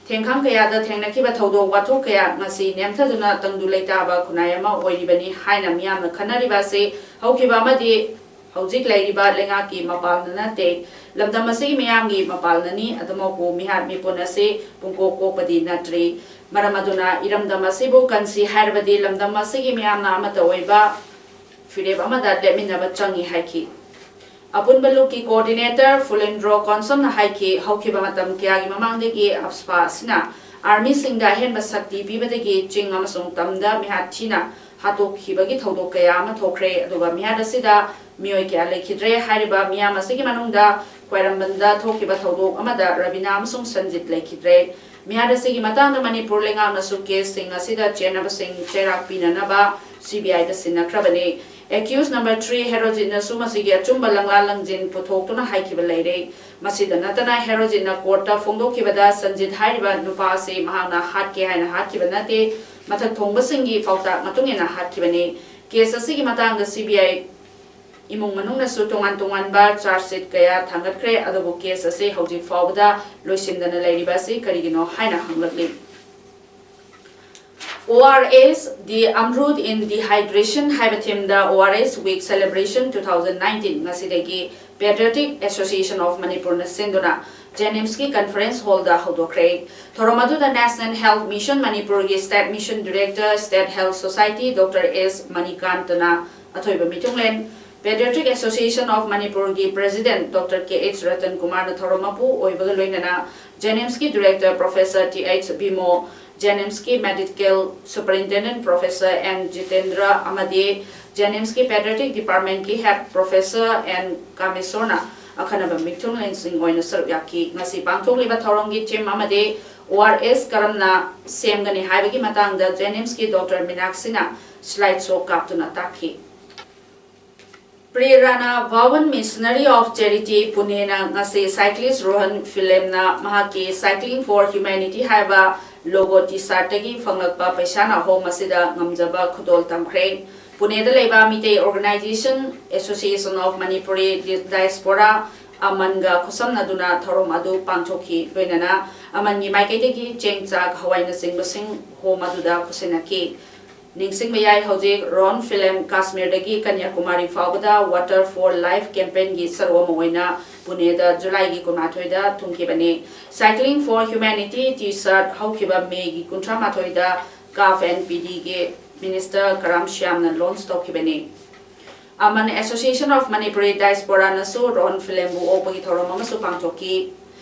ꯊꯦꯡꯈꯥꯡ ꯀꯌꯥꯗ ꯊꯦꯡꯅꯈꯤꯕ ꯊꯧꯗꯣꯛ ꯋꯥꯊꯣꯛ ꯀꯌꯥ ꯉꯁꯤ ꯅꯦꯝꯊꯗꯨꯅ ꯇꯪꯗꯨ ꯂꯩꯇꯥꯕ ꯈꯨꯟꯅꯥꯏ ꯑꯃ ꯑꯣꯏꯔꯤꯕꯅꯤ ꯍꯥꯏꯅ ꯃꯤꯌꯥꯝꯅ ꯈꯟꯅꯔꯤꯕ ꯑꯁꯤ ꯍꯧꯈꯤꯕ ꯑꯃꯗꯤ ꯍꯧꯖꯤꯛ ꯂꯩꯔꯤꯕ ꯂꯩꯉꯥꯛꯀꯤ ꯃꯄꯥꯜꯅ ꯅꯠꯇꯦ, ꯂꯝꯗꯝ ꯑꯁꯤꯒꯤ ꯃꯤꯌꯥꯝꯒꯤ ꯃꯄꯥꯜꯅꯅꯤ꯫ ꯑꯗꯨꯃꯛꯄꯨ ꯃꯤꯍꯥꯠ ꯃꯤꯄꯨꯟ ꯑꯁꯤ ꯄꯨꯡꯀꯣꯛ ꯀꯣꯛꯄꯗꯤ ꯅꯠꯇ꯭ꯔꯤ꯫ ꯃꯔꯝ ꯑꯗꯨꯅ ꯏꯔꯝꯗꯝ ꯑꯁꯤꯕꯨ ꯀꯟꯁꯤ ꯍꯥꯏꯔꯕꯗꯤ ꯂꯝꯗꯝ ꯑꯁꯤꯒꯤ ꯃꯤꯌꯥꯝꯅ ꯑꯃꯠꯇ ꯑꯣꯏꯕ ꯐꯤꯔꯦꯞ ꯑꯃꯗ ꯂꯦꯞꯃꯤꯟꯅꯕ ꯆꯪꯏ ꯍꯥꯏꯈꯤ꯫ ꯑꯄꯨꯟꯕ ꯂꯨꯞꯀꯤ ꯀꯣꯑꯣꯔꯗꯤꯅꯦꯇꯔ ꯐꯨꯂꯦꯟꯗ꯭ꯔꯣ ꯀꯣꯟꯁꯝꯅ ꯍꯥꯏꯈꯤ, ꯍꯧꯈꯤꯕ ꯃꯇꯝ ꯀꯌꯥꯒꯤ ꯃꯃꯥꯡꯗꯒꯤ ꯑꯞꯁꯄꯥ ꯑꯁꯤꯅ ꯑꯥꯔꯃꯤꯁꯤꯡꯗ ꯑꯍꯦꯟꯕ ꯁꯛꯇꯤ ꯄꯤꯕꯗꯒꯤ ꯆꯤꯡ ꯑꯃꯁꯨꯡ ꯇꯝꯗ ꯃꯤꯍꯥꯠ ꯊꯤꯅ ꯍꯥꯠꯇꯣꯛꯈꯤꯕꯒꯤ ꯊꯧꯗꯣꯛ ꯀꯌꯥ ꯑꯃ ꯊꯣꯛꯈ꯭ꯔꯦ, ꯑꯗꯨꯒ ꯃꯤꯍꯥꯠ ꯑꯁꯤꯗ ꯃꯤꯑꯣꯏ ꯀꯌꯥ ꯂꯩꯈꯤꯗ꯭ꯔꯦ꯫ ꯍꯥꯏꯔꯤꯕ ꯃꯤꯌꯥꯝ ꯑꯁꯤꯒꯤ ꯃꯅꯨꯡꯗ ꯈ꯭ꯋꯥꯏꯔꯝꯕꯟꯗ ꯊꯣꯛꯈꯤꯕ ꯊꯧꯗꯣꯛ ꯑꯃꯗ ꯔꯕꯤꯅꯥ ꯑꯃꯁꯨꯡ ꯁꯟꯖꯤꯠ ꯂꯩꯈꯤꯗ꯭ꯔꯦ꯫ ꯃꯤꯍꯥꯠ ꯑꯁꯤꯒꯤ ꯃꯇꯥꯡꯗ ꯃꯅꯤꯄꯨꯔ ꯂꯩꯉꯥꯛꯅꯁꯨ ꯀꯦꯁꯁꯤꯡ ꯑꯁꯤꯗ ꯆꯦꯟꯅꯕꯁꯤꯡ ꯆꯩꯔꯥꯛ ꯄꯤꯅꯅꯕ ꯁꯤ ꯕꯤ ꯑꯥꯏꯗ ꯁꯤꯟꯅꯈ꯭ꯔꯕꯅꯤ꯫ ꯑꯦꯀ꯭ꯌꯨꯁ ꯅꯝꯕꯔ ꯊ꯭ꯔꯤ ꯍꯦꯔꯣꯖꯤꯠꯅꯁꯨ ꯃꯁꯤꯒꯤ ꯑꯆꯨꯝꯕ ꯂꯪꯂꯥ ꯂꯪꯖꯤꯟ ꯄꯨꯊꯣꯛꯇꯨꯅ ꯍꯥꯏꯈꯤꯕ ꯂꯩꯔꯦ꯫ ꯃꯁꯤꯗ ꯅꯠꯇꯅ ꯍꯦꯔꯣꯖꯤꯠꯅ ꯀꯣꯔꯠꯇ ꯐꯣꯡꯗꯣꯛꯈꯤꯕꯗ ꯁꯟꯖꯤꯠ ꯍꯥꯏꯔꯤꯕ ꯅꯨꯄꯥ ꯑꯁꯤ ꯃꯍꯥꯛꯅ ꯍꯥꯠꯀꯦ ꯍꯥꯏꯅ ꯍꯥꯠꯈꯤꯕ ꯅꯠꯇꯦ, ꯃꯊꯛ ꯊꯣꯡꯕꯁꯤꯡꯒꯤ ꯄꯥꯎꯇꯥꯛ ꯃꯇꯨꯡ ꯏꯟꯅ ꯍꯥꯠꯈꯤꯕꯅꯤ꯫ ꯀꯦꯁ ꯑꯁꯤꯒꯤ ꯃꯇꯥꯡꯗ ꯁꯤ ꯕꯤ ꯑꯥꯏ ꯏꯃꯨꯡ ꯃꯅꯨꯡꯅꯁꯨ ꯇꯣꯉꯥꯟ ꯇꯣꯉꯥꯟꯕ ꯆꯥꯔꯖ ꯁꯤꯠ ꯀꯌꯥ ꯊꯥꯡꯒꯠꯈ꯭ꯔꯦ, ꯑꯗꯨꯕꯨ ꯀꯦꯁ ꯑꯁꯤ ꯍꯧꯖꯤꯛ ꯐꯥꯎꯕꯗ ꯂꯣꯏꯁꯤꯟꯗꯅ ꯂꯩꯔꯤꯕ ꯑꯁꯤ ꯀꯔꯤꯒꯤꯅꯣ ꯍꯥꯏꯅ ꯍꯪꯂꯛꯂꯤ꯫ ꯑꯣ R S, The Amrut in Dehydration ꯍꯥꯏꯕ ꯊꯤꯝꯗ ꯑꯣ ꯑꯥꯔ ꯑꯦꯁ Week Celebration two thousand nineteen ꯉꯁꯤꯗꯒꯤ Patriotic Association of ꯃꯅꯤꯄꯨꯔꯅ ꯁꯤꯟꯗꯨꯅ ꯖꯦꯅꯤꯝꯁꯀꯤ ꯀꯟꯐꯔꯦꯟꯁ ꯍꯣꯜꯗ ꯍꯧꯗꯣꯛꯈ꯭ꯔꯦ꯫ ꯊꯧꯔꯝ ꯑꯗꯨꯗ National Health Mission ꯃꯅꯤꯄꯨꯔꯒꯤ State Mission Director, State Health Society, doctor S ꯃꯅꯤꯀꯥꯟꯇꯅ ꯑꯊꯣꯏꯕ ꯃꯤꯊꯨꯡꯂꯦꯟ, Patriotic Association of ꯃꯅꯤꯄꯨꯔꯒꯤ president doctor K H Ratan ꯀꯨꯃꯥꯔꯅ ꯊꯧꯔꯝ ꯃꯄꯨ ꯑꯣꯏꯕꯒ ꯂꯣꯏꯅꯅ ꯖꯦꯅꯤꯝꯁꯀꯤ director professor T H Bimo, ꯖꯦꯅꯤꯝꯁꯀꯤ medical superintendent professor N Jitendra ꯑꯃꯗꯤ ꯖꯦꯅꯤꯝꯁꯀꯤ ꯄꯦꯗꯤꯌꯥꯇ꯭ꯔꯤꯛ ꯗꯤꯄꯥꯔꯠꯃꯦꯟꯠꯀꯤ ꯍꯦꯗ ꯄ꯭ꯔꯣꯐꯦꯁꯔ ꯑꯦꯟ ꯀꯥꯃꯦꯁꯣꯔꯅ ꯑꯈꯟꯅꯕ ꯃꯤꯊꯨꯡꯂꯦꯟꯁꯤꯡ ꯑꯣꯏꯅ ꯁꯔꯨꯛ ꯌꯥꯈꯤ꯫ ꯉꯁꯤ ꯄꯥꯡꯊꯣꯛꯂꯤꯕ ꯊꯧꯔꯝꯒꯤ ꯊꯤꯝ ꯑꯃꯗꯤ ꯑꯣ ꯑꯥꯔ ꯑꯦꯁ ꯀꯔꯝꯅ ꯁꯦꯝꯒꯅꯤ ꯍꯥꯏꯕꯒꯤ ꯃꯇꯥꯡꯗ ꯖꯦꯅꯤꯝꯁꯀꯤ ꯗꯣꯛꯇꯔ ꯃꯤꯅꯥꯛꯁꯤꯅ slide show ꯀꯥꯞꯇꯨꯅ ꯇꯥꯛꯈꯤ꯫ Prerna Bhawan Missionary of Charity ꯄꯨꯅꯦꯅ ꯉꯁꯤ cyclist ꯔꯣꯍꯟ ꯐꯤꯂꯦꯝꯅ ꯃꯍꯥꯛꯀꯤ Cycling for Humanity ꯍꯥꯏꯕ logo T-shirtꯇꯒꯤ ꯐꯪꯂꯛꯄ ꯄꯩꯁꯥꯅ ꯍꯣꯝ ꯑꯁꯤꯗ ꯉꯝꯖꯕ ꯈꯨꯗꯣꯜ ꯇꯝꯈ꯭ꯔꯦ꯫ ꯄꯨꯅꯦꯗ ꯂꯩꯕ Meitei Organisation Association of Manipuri Diaspora, ꯑꯃꯟꯒ ꯈꯨꯠꯁꯝꯅꯗꯨꯅ ꯊꯧꯔꯝ ꯑꯗꯨ ꯄꯥꯡꯊꯣꯛꯈꯤ꯫ ꯂꯣꯏꯅꯅ ꯑꯃꯟꯒꯤ ꯃꯥꯏꯀꯩꯗꯒꯤ ꯆꯦꯡ, ꯆꯥꯛ, ꯍꯋꯥꯏꯅꯆꯤꯡꯕꯁꯤꯡ ꯍꯣꯝ ꯑꯗꯨꯗ ꯈꯨꯠꯁꯤꯟꯅꯈꯤ꯫ ꯅꯤꯡꯁꯤꯡꯕ ꯌꯥꯏ, ꯍꯧꯖꯤꯛ ꯔꯣꯍꯟ ꯐꯤꯂꯦꯝ ꯀꯥꯁꯃꯤꯔꯗꯒꯤ ꯀꯟꯌꯥꯀꯨꯃꯥꯔꯤ ꯐꯥꯎꯕꯗ Water for Life campaignꯒꯤ ꯁꯔꯨꯛ ꯑꯃ ꯑꯣꯏꯅ ꯄꯨꯅꯦꯗ ꯖꯨꯂꯥꯏꯒꯤ ꯀꯨꯟꯃꯥꯊꯣꯏꯗ ꯊꯨꯡꯈꯤꯕꯅꯤ꯫ Cycling for Humanity T-shirt ꯍꯧꯈꯤꯕ ꯃꯦꯒꯤ ꯀꯨꯟꯊ꯭ꯔꯥ ꯃꯥꯊꯣꯏꯗ CAF and PDꯒꯤ Minister Karam ꯁ꯭ꯌꯥꯝꯅ launch ꯇꯧꯈꯤꯕꯅꯤ꯫ ꯑꯃꯟ Association of Manipuri Diasporaꯅꯁꯨ ꯔꯣꯍꯟ ꯐꯤꯂꯦꯝꯕꯨ ꯑꯣꯛꯄꯒꯤ ꯊꯧꯔꯝ ꯑꯃꯁꯨ ꯄꯥꯡꯊꯣꯛꯈꯤ꯫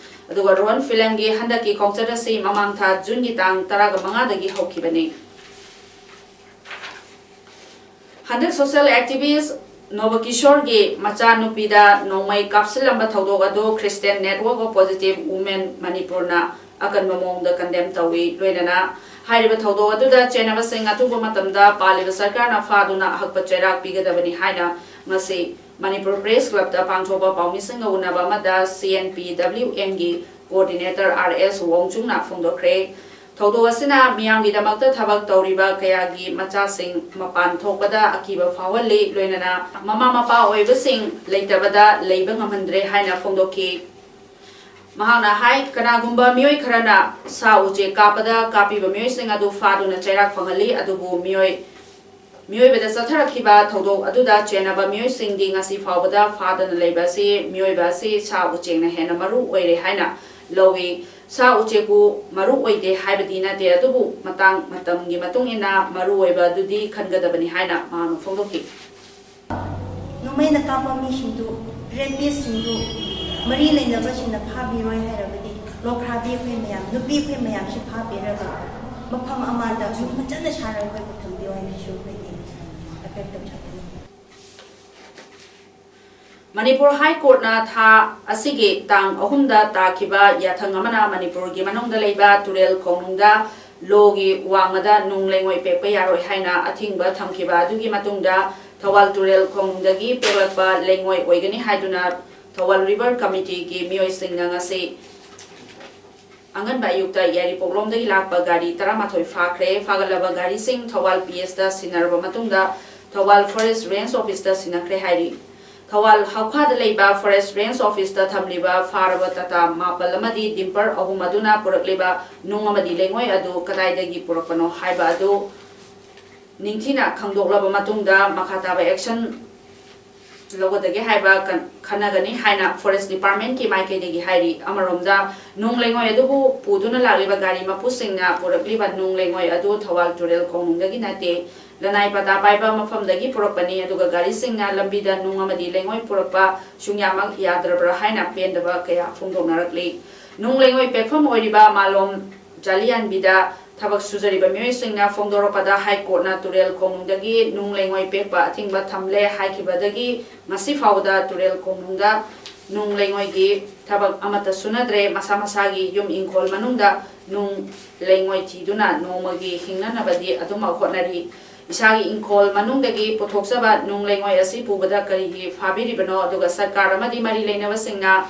ꯑꯗꯨꯒ ꯔꯣꯍꯟ ꯐꯤꯂꯦꯝꯒꯤ ꯍꯟꯗꯛꯀꯤ ꯈꯣꯡꯆꯠ ꯑꯁꯤ ꯃꯃꯥꯡ ꯊꯥ ꯖꯨꯟꯒꯤ ꯇꯥꯡ ꯇꯔꯥꯃꯉꯥꯗꯒꯤ ꯍꯧꯈꯤꯕꯅꯤ꯫ ꯍꯟꯗꯛ social activist ꯅꯣꯕꯀꯤꯁꯣꯔꯒꯤ ꯃꯆꯥꯅꯨꯄꯤꯗ ꯅꯣꯡꯃꯩ ꯀꯥꯞꯁꯤꯜꯂꯝꯕ ꯊꯧꯗꯣꯛ ꯑꯗꯨ Christian Network of Positive Women ꯃꯅꯤꯄꯨꯔꯅ ꯑꯀꯟꯕ ꯃꯑꯣꯡꯗ condemn ꯇꯧꯏ꯫ ꯂꯣꯏꯅꯅ ꯍꯥꯏꯔꯤꯕ ꯊꯧꯗꯣꯛ ꯑꯗꯨꯗ ꯆꯦꯟꯅꯕꯁꯤꯡ ꯑꯊꯨꯕ ꯃꯇꯝꯗ ꯄꯥꯜꯂꯤꯕ ꯁꯔꯀꯥꯔꯅ ꯐꯥꯗꯨꯅ ꯑꯍꯛꯄ ꯆꯩꯔꯥꯛ ꯄꯤꯒꯗꯕꯅꯤ ꯍꯥꯏꯅ ꯉꯁꯤ ꯃꯅꯤꯄꯨꯔ Press Clubꯇ ꯄꯥꯡꯊꯣꯛꯄ ꯄꯥꯎꯃꯤꯁꯤꯡꯒ ꯎꯅꯕ ꯑꯃꯗ C N P W Mꯒꯤ coordinator R S ꯋꯣꯡꯆꯨꯡꯅ ꯐꯣꯡꯗꯣꯛꯈ꯭ꯔꯦ꯫ ꯊꯧꯗꯣꯛ ꯑꯁꯤꯅ ꯃꯤꯌꯥꯝꯒꯤꯗꯃꯛꯇ ꯊꯕꯛ ꯇꯧꯔꯤꯕ ꯀꯌꯥꯒꯤ ꯃꯆꯥꯁꯤꯡ ꯃꯄꯥꯟ ꯊꯣꯛꯄꯗ ꯑꯀꯤꯕ ꯐꯥꯎꯍꯜꯂꯤ, ꯂꯣꯏꯅꯅ ꯃꯃꯥ ꯃꯄꯥ ꯑꯣꯏꯕꯁꯤꯡ ꯂꯩꯇꯕꯗ ꯂꯩꯕ ꯉꯝꯍꯟꯗ꯭ꯔꯦ ꯍꯥꯏꯅ ꯐꯣꯡꯗꯣꯛꯈꯤ꯫ ꯃꯍꯥꯛꯅ ꯍꯥꯏ, ꯀꯅꯥꯒꯨꯝꯕ ꯃꯤꯑꯣꯏ ꯈꯔꯅ ꯁꯥ ꯎꯆꯦꯛ ꯀꯥꯞꯄꯗ ꯀꯥꯞꯄꯤꯕ ꯃꯤꯑꯣꯏꯁꯤꯡ ꯑꯗꯨ ꯐꯥꯗꯨꯅ ꯆꯩꯔꯥꯛ ꯐꯪꯍꯜꯂꯤ, ꯑꯗꯨꯕꯨ ꯃꯤꯑꯣꯏ ꯃꯤꯑꯣꯏꯕꯗ ꯆꯠꯊꯔꯛꯈꯤꯕ ꯊꯧꯗꯣꯛ ꯑꯗꯨꯗ ꯆꯦꯟꯅꯕ ꯃꯤꯑꯣꯏꯁꯤꯡꯗꯤ ꯉꯁꯤ ꯐꯥꯎꯕꯗ ꯐꯥꯗꯅ ꯂꯩꯕ ꯑꯁꯤ ꯃꯤꯑꯣꯏꯕ ꯑꯁꯤ ꯁꯥ ꯎꯆꯦꯛꯅ ꯍꯦꯟꯅ ꯃꯔꯨ ꯑꯣꯏꯔꯦ ꯍꯥꯏꯅ ꯂꯧꯏ꯫ ꯁꯥ ꯎꯆꯦꯛꯄꯨ ꯃꯔꯨ ꯑꯣꯏꯗꯦ ꯍꯥꯏꯕꯗꯤ ꯅꯠꯇꯦ, ꯑꯗꯨꯕꯨ ꯃꯇꯥꯡ ꯃꯇꯝꯒꯤ ꯃꯇꯨꯡ ꯏꯟꯅ ꯃꯔꯨ ꯑꯣꯏꯕ ꯑꯗꯨꯗꯤ ꯈꯟꯒꯗꯕꯅꯤ ꯍꯥꯏꯅ ꯃꯍꯥꯛꯅ ꯐꯣꯡꯗꯣꯛꯈꯤ꯫ ꯅꯣꯡꯃꯩꯅ ꯀꯥꯞꯄ ꯃꯤꯁꯤꯡꯗꯨ rapistꯁꯤꯡꯗꯨ ꯃꯔꯤ ꯂꯩꯅꯕꯁꯤꯡꯅ ꯐꯥꯕꯤꯔꯣꯏ ꯍꯥꯏꯔꯕꯗꯤ ꯂꯣꯈ꯭ꯔꯥꯕꯤ ꯑꯩꯈꯣꯏ ꯃꯌꯥꯝ, ꯅꯨꯄꯤ ꯑꯩꯈꯣꯏ ꯃꯌꯥꯝꯁꯤ ꯐꯥꯕꯤꯔꯒ ꯃꯐꯝ ꯑꯃꯗ ꯌꯨꯝ ꯐꯖꯅ ꯁꯥꯔꯒ ꯑꯩꯈꯣꯏꯕꯨ ꯊꯝꯕꯤꯌꯨ ꯍꯥꯏꯅꯁꯨ ꯑꯩꯈꯣꯏꯗꯤ appeal ꯇꯧꯖꯕꯅꯤ꯫ ꯃꯅꯤꯄꯨꯔ ꯍꯥꯏ ꯀꯣꯔꯠꯅ ꯊꯥ ꯑꯁꯤꯒꯤ ꯇꯥꯡ ꯑꯍꯨꯝꯗ ꯇꯥꯈꯤꯕ ꯌꯥꯊꯪ ꯑꯃꯅ ꯃꯅꯤꯄꯨꯔꯒꯤ ꯃꯅꯨꯡꯗ ꯂꯩꯕ ꯇꯨꯔꯦꯜ ꯈꯣꯡꯅꯨꯡꯗ ꯂꯣꯒꯤ ꯋꯥꯡꯃꯗ ꯅꯨꯡ ꯂꯩꯉꯣꯏ ꯄꯦꯛꯄ ꯌꯥꯔꯣꯏ ꯍꯥꯏꯅ ꯑꯊꯤꯡꯕ ꯊꯝꯈꯤꯕ ꯑꯗꯨꯒꯤ ꯃꯇꯨꯡꯗ ꯊꯧꯕꯥꯜ ꯇꯨꯔꯦꯜ ꯈꯣꯡꯅꯨꯡꯗꯒꯤ ꯄꯦꯛꯂꯛꯄ ꯂꯩꯉꯣꯏ ꯑꯣꯏꯒꯅꯤ ꯍꯥꯏꯗꯨꯅ ꯊꯧꯕꯥꯜ ꯔꯤꯚꯔ ꯀꯃꯤꯇꯤꯒꯤ ꯃꯤꯑꯣꯏꯁꯤꯡꯅ ꯉꯁꯤ ꯑꯉꯟꯕ ꯑꯌꯨꯛꯇ ꯌꯥꯏꯔꯤꯄꯣꯛꯂꯣꯝꯗꯒꯤ ꯂꯥꯛꯄ ꯒꯥꯔꯤ ꯇꯔꯥꯃꯥꯊꯣꯏ ꯐꯥꯈ꯭ꯔꯦ꯫ ꯐꯥꯒꯠꯂꯕ ꯒꯥꯔꯤꯁꯤꯡ ꯊꯧꯕꯥꯜ ꯄꯤ ꯑꯦꯁꯇ ꯁꯤꯟꯅꯔꯕ ꯃꯇꯨꯡꯗ ꯊꯧꯕꯥꯜ ꯐꯣꯔꯦꯁ ꯔꯦꯟꯖ ꯑꯣꯐꯤꯁꯇ ꯁꯤꯟꯅꯈ꯭ꯔꯦ ꯍꯥꯏꯔꯤ꯫ ꯊꯧꯕꯥꯜ ꯍꯧꯈꯥꯗ ꯂꯩꯕ ꯐꯣꯔꯦꯁ ꯔꯦꯟꯖ ꯑꯣꯐꯤꯁꯇ ꯊꯝꯂꯤꯕ ꯐꯥꯔꯕ ꯇꯥꯇꯥ ꯃꯥꯄꯜ ꯑꯃꯗꯤ ꯗꯤꯝꯄꯔ ꯑꯍꯨꯝ ꯑꯗꯨꯅ ꯄꯨꯔꯛꯂꯤꯕ ꯅꯨꯡ ꯑꯃꯗꯤ ꯂꯩꯉꯣꯏ ꯑꯗꯨ ꯀꯗꯥꯏꯗꯒꯤ ꯄꯨꯔꯛꯄꯅꯣ ꯍꯥꯏꯕ ꯑꯗꯨ ꯅꯤꯡꯊꯤꯅ ꯈꯪꯗꯣꯛꯂꯕ ꯃꯇꯨꯡꯗ ꯃꯈꯥ ꯇꯥꯕ ꯑꯦꯛꯁꯟ ꯂꯧꯒꯗꯒꯦ ꯍꯥꯏꯕ ꯀꯟ-, ꯈꯟꯅꯒꯅꯤ ꯍꯥꯏꯅ ꯐꯣꯔꯦꯁ ꯗꯤꯄꯥꯔꯠꯃꯦꯟꯠꯀꯤ ꯃꯥꯏꯀꯩꯗꯒꯤ ꯍꯥꯏꯔꯤ꯫ ꯑꯃꯔꯣꯝꯗ ꯅꯨꯡ ꯂꯩꯉꯣꯏ ꯑꯗꯨꯕꯨ ꯄꯨꯗꯨꯅ ꯂꯥꯛꯂꯤꯕ ꯒꯥꯔꯤ ꯃꯄꯨꯁꯤꯡꯅ ꯄꯨꯔꯛꯂꯤꯕ ꯅꯨꯡ ꯂꯩꯉꯣꯏ ꯑꯗꯨ ꯊꯧꯕꯥꯜ ꯇꯨꯔꯦꯜ ꯈꯣꯡꯅꯨꯡꯗꯒꯤ ꯅꯠꯇꯦ, ꯂꯅꯥꯏ ꯄꯇꯥ ꯄꯥꯏꯕ ꯃꯐꯝꯗꯒꯤ ꯄꯨꯔꯛꯄꯅꯤ, ꯑꯗꯨꯒ ꯒꯥꯔꯤꯁꯤꯡꯅ ꯂꯝꯕꯤꯗ ꯅꯨꯡ ꯑꯃꯗꯤ ꯂꯩꯉꯣꯏ ꯄꯨꯔꯛꯄ ꯁꯨꯡꯌꯥꯃꯛ ꯌꯥꯗ꯭ꯔꯕ꯭ꯔꯥ ꯍꯥꯏꯅ ꯄꯦꯟꯗꯕ ꯀꯌꯥ ꯐꯣꯡꯗꯣꯛꯅꯔꯛꯂꯤ꯫ ꯅꯨꯡ ꯂꯩꯉꯣꯏ ꯄꯦꯛꯐꯝ ꯑꯣꯏꯔꯤꯕ ꯃꯥꯂꯣꯝ ꯖꯥꯂꯤꯌꯥꯟꯕꯤꯗ ꯊꯕꯛ ꯁꯨꯖꯔꯤꯕ ꯃꯤꯑꯣꯏꯁꯤꯡꯅ ꯐꯣꯡꯗꯣꯔꯛꯄꯗ ꯍꯥꯏ ꯀꯣꯔꯠꯅ ꯇꯨꯔꯦꯜ ꯈꯣꯡꯅꯨꯡꯗꯒꯤ ꯅꯨꯡ ꯂꯩꯉꯣꯏ ꯄꯦꯛꯄ ꯑꯊꯤꯡꯕ ꯊꯝꯂꯦ ꯍꯥꯏꯈꯤꯕꯗꯒꯤ ꯉꯁꯤ ꯐꯥꯎꯕꯗ ꯇꯨꯔꯦꯜ ꯈꯣꯡꯅꯨꯡꯗ ꯅꯨꯡ ꯂꯩꯉꯣꯏꯒꯤ ꯊꯕꯛ ꯑꯃꯠꯇ ꯁꯨꯅꯗ꯭ꯔꯦ꯫ ꯃꯁꯥ ꯃꯁꯥꯒꯤ ꯌꯨꯝ ꯏꯪꯈꯣꯜ ꯃꯅꯨꯡꯗ ꯅꯨꯡ ꯂꯩꯉꯣꯏ ꯊꯤꯗꯨꯅ ꯅꯣꯡꯃꯒꯤ ꯍꯤꯡꯅꯅꯕꯗꯤ ꯑꯗꯨꯃꯛ ꯍꯣꯠꯅꯔꯤ꯫ ꯏꯁꯥꯒꯤ ꯏꯪꯈꯣꯜ ꯃꯅꯨꯡꯗꯒꯤ ꯄꯨꯊꯣꯛꯆꯕ ꯅꯨꯡ ꯂꯩꯉꯣꯏ ꯑꯁꯤ ꯄꯨꯕꯗ ꯀꯔꯤꯒꯤ ꯐꯥꯕꯤꯔꯤꯕꯅꯣ? ꯑꯗꯨꯒ ꯁꯔꯀꯥꯔ ꯑꯃꯗꯤ ꯃꯔꯤ ꯂꯩꯅꯕꯁꯤꯡꯅ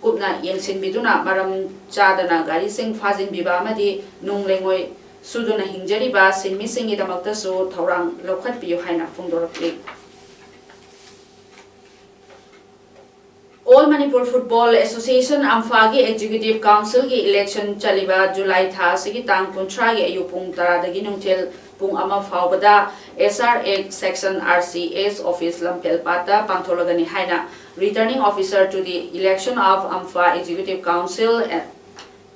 ꯀꯨꯞꯅ ꯌꯦꯡꯁꯤꯟꯕꯤꯗꯨꯅ ꯃꯔꯝ ꯆꯥꯗꯅ ꯒꯥꯔꯤꯁꯤꯡ ꯐꯥꯖꯤꯟꯕꯤꯕ ꯑꯃꯗꯤ ꯅꯨꯡ ꯂꯩꯉꯣꯏ ꯁꯨꯗꯨꯅ ꯍꯤꯡꯖꯔꯤꯕꯁꯤꯡꯒꯤꯗꯃꯛꯇꯁꯨ ꯊꯧꯔꯥꯡ ꯂꯧꯈꯠꯄꯤꯌꯨ ꯍꯥꯏꯅ ꯐꯣꯡꯗꯣꯔꯛꯂꯤ꯫ All Manipur Football Association, ꯑꯝꯐꯥꯒꯤ ꯑꯦꯛꯖꯤꯀ꯭ꯌꯨꯇꯤꯚ ꯀꯥꯎꯟꯁꯤꯜꯒꯤ ꯏꯂꯦꯛꯁꯟ ꯆꯠꯂꯤꯕ ꯖꯨꯂꯥꯏ ꯊꯥ ꯑꯁꯤꯒꯤ ꯇꯥꯡ ꯀꯨꯟꯊ꯭ꯔꯥꯒꯤ ꯑꯌꯨꯛ ꯄꯨꯡ ꯇꯔꯥꯗꯒꯤ ꯅꯨꯡꯊꯤꯜ ꯄꯨꯡ ꯑꯃ ꯐꯥꯎꯕꯗ S R X section R C S office ꯂꯝꯐꯦꯜꯄꯥꯠꯇ ꯄꯥꯡꯊꯣꯛꯂꯒꯅꯤ ꯍꯥꯏꯅ Returning Officer to the Election of ꯑꯝꯐꯥ Executive Council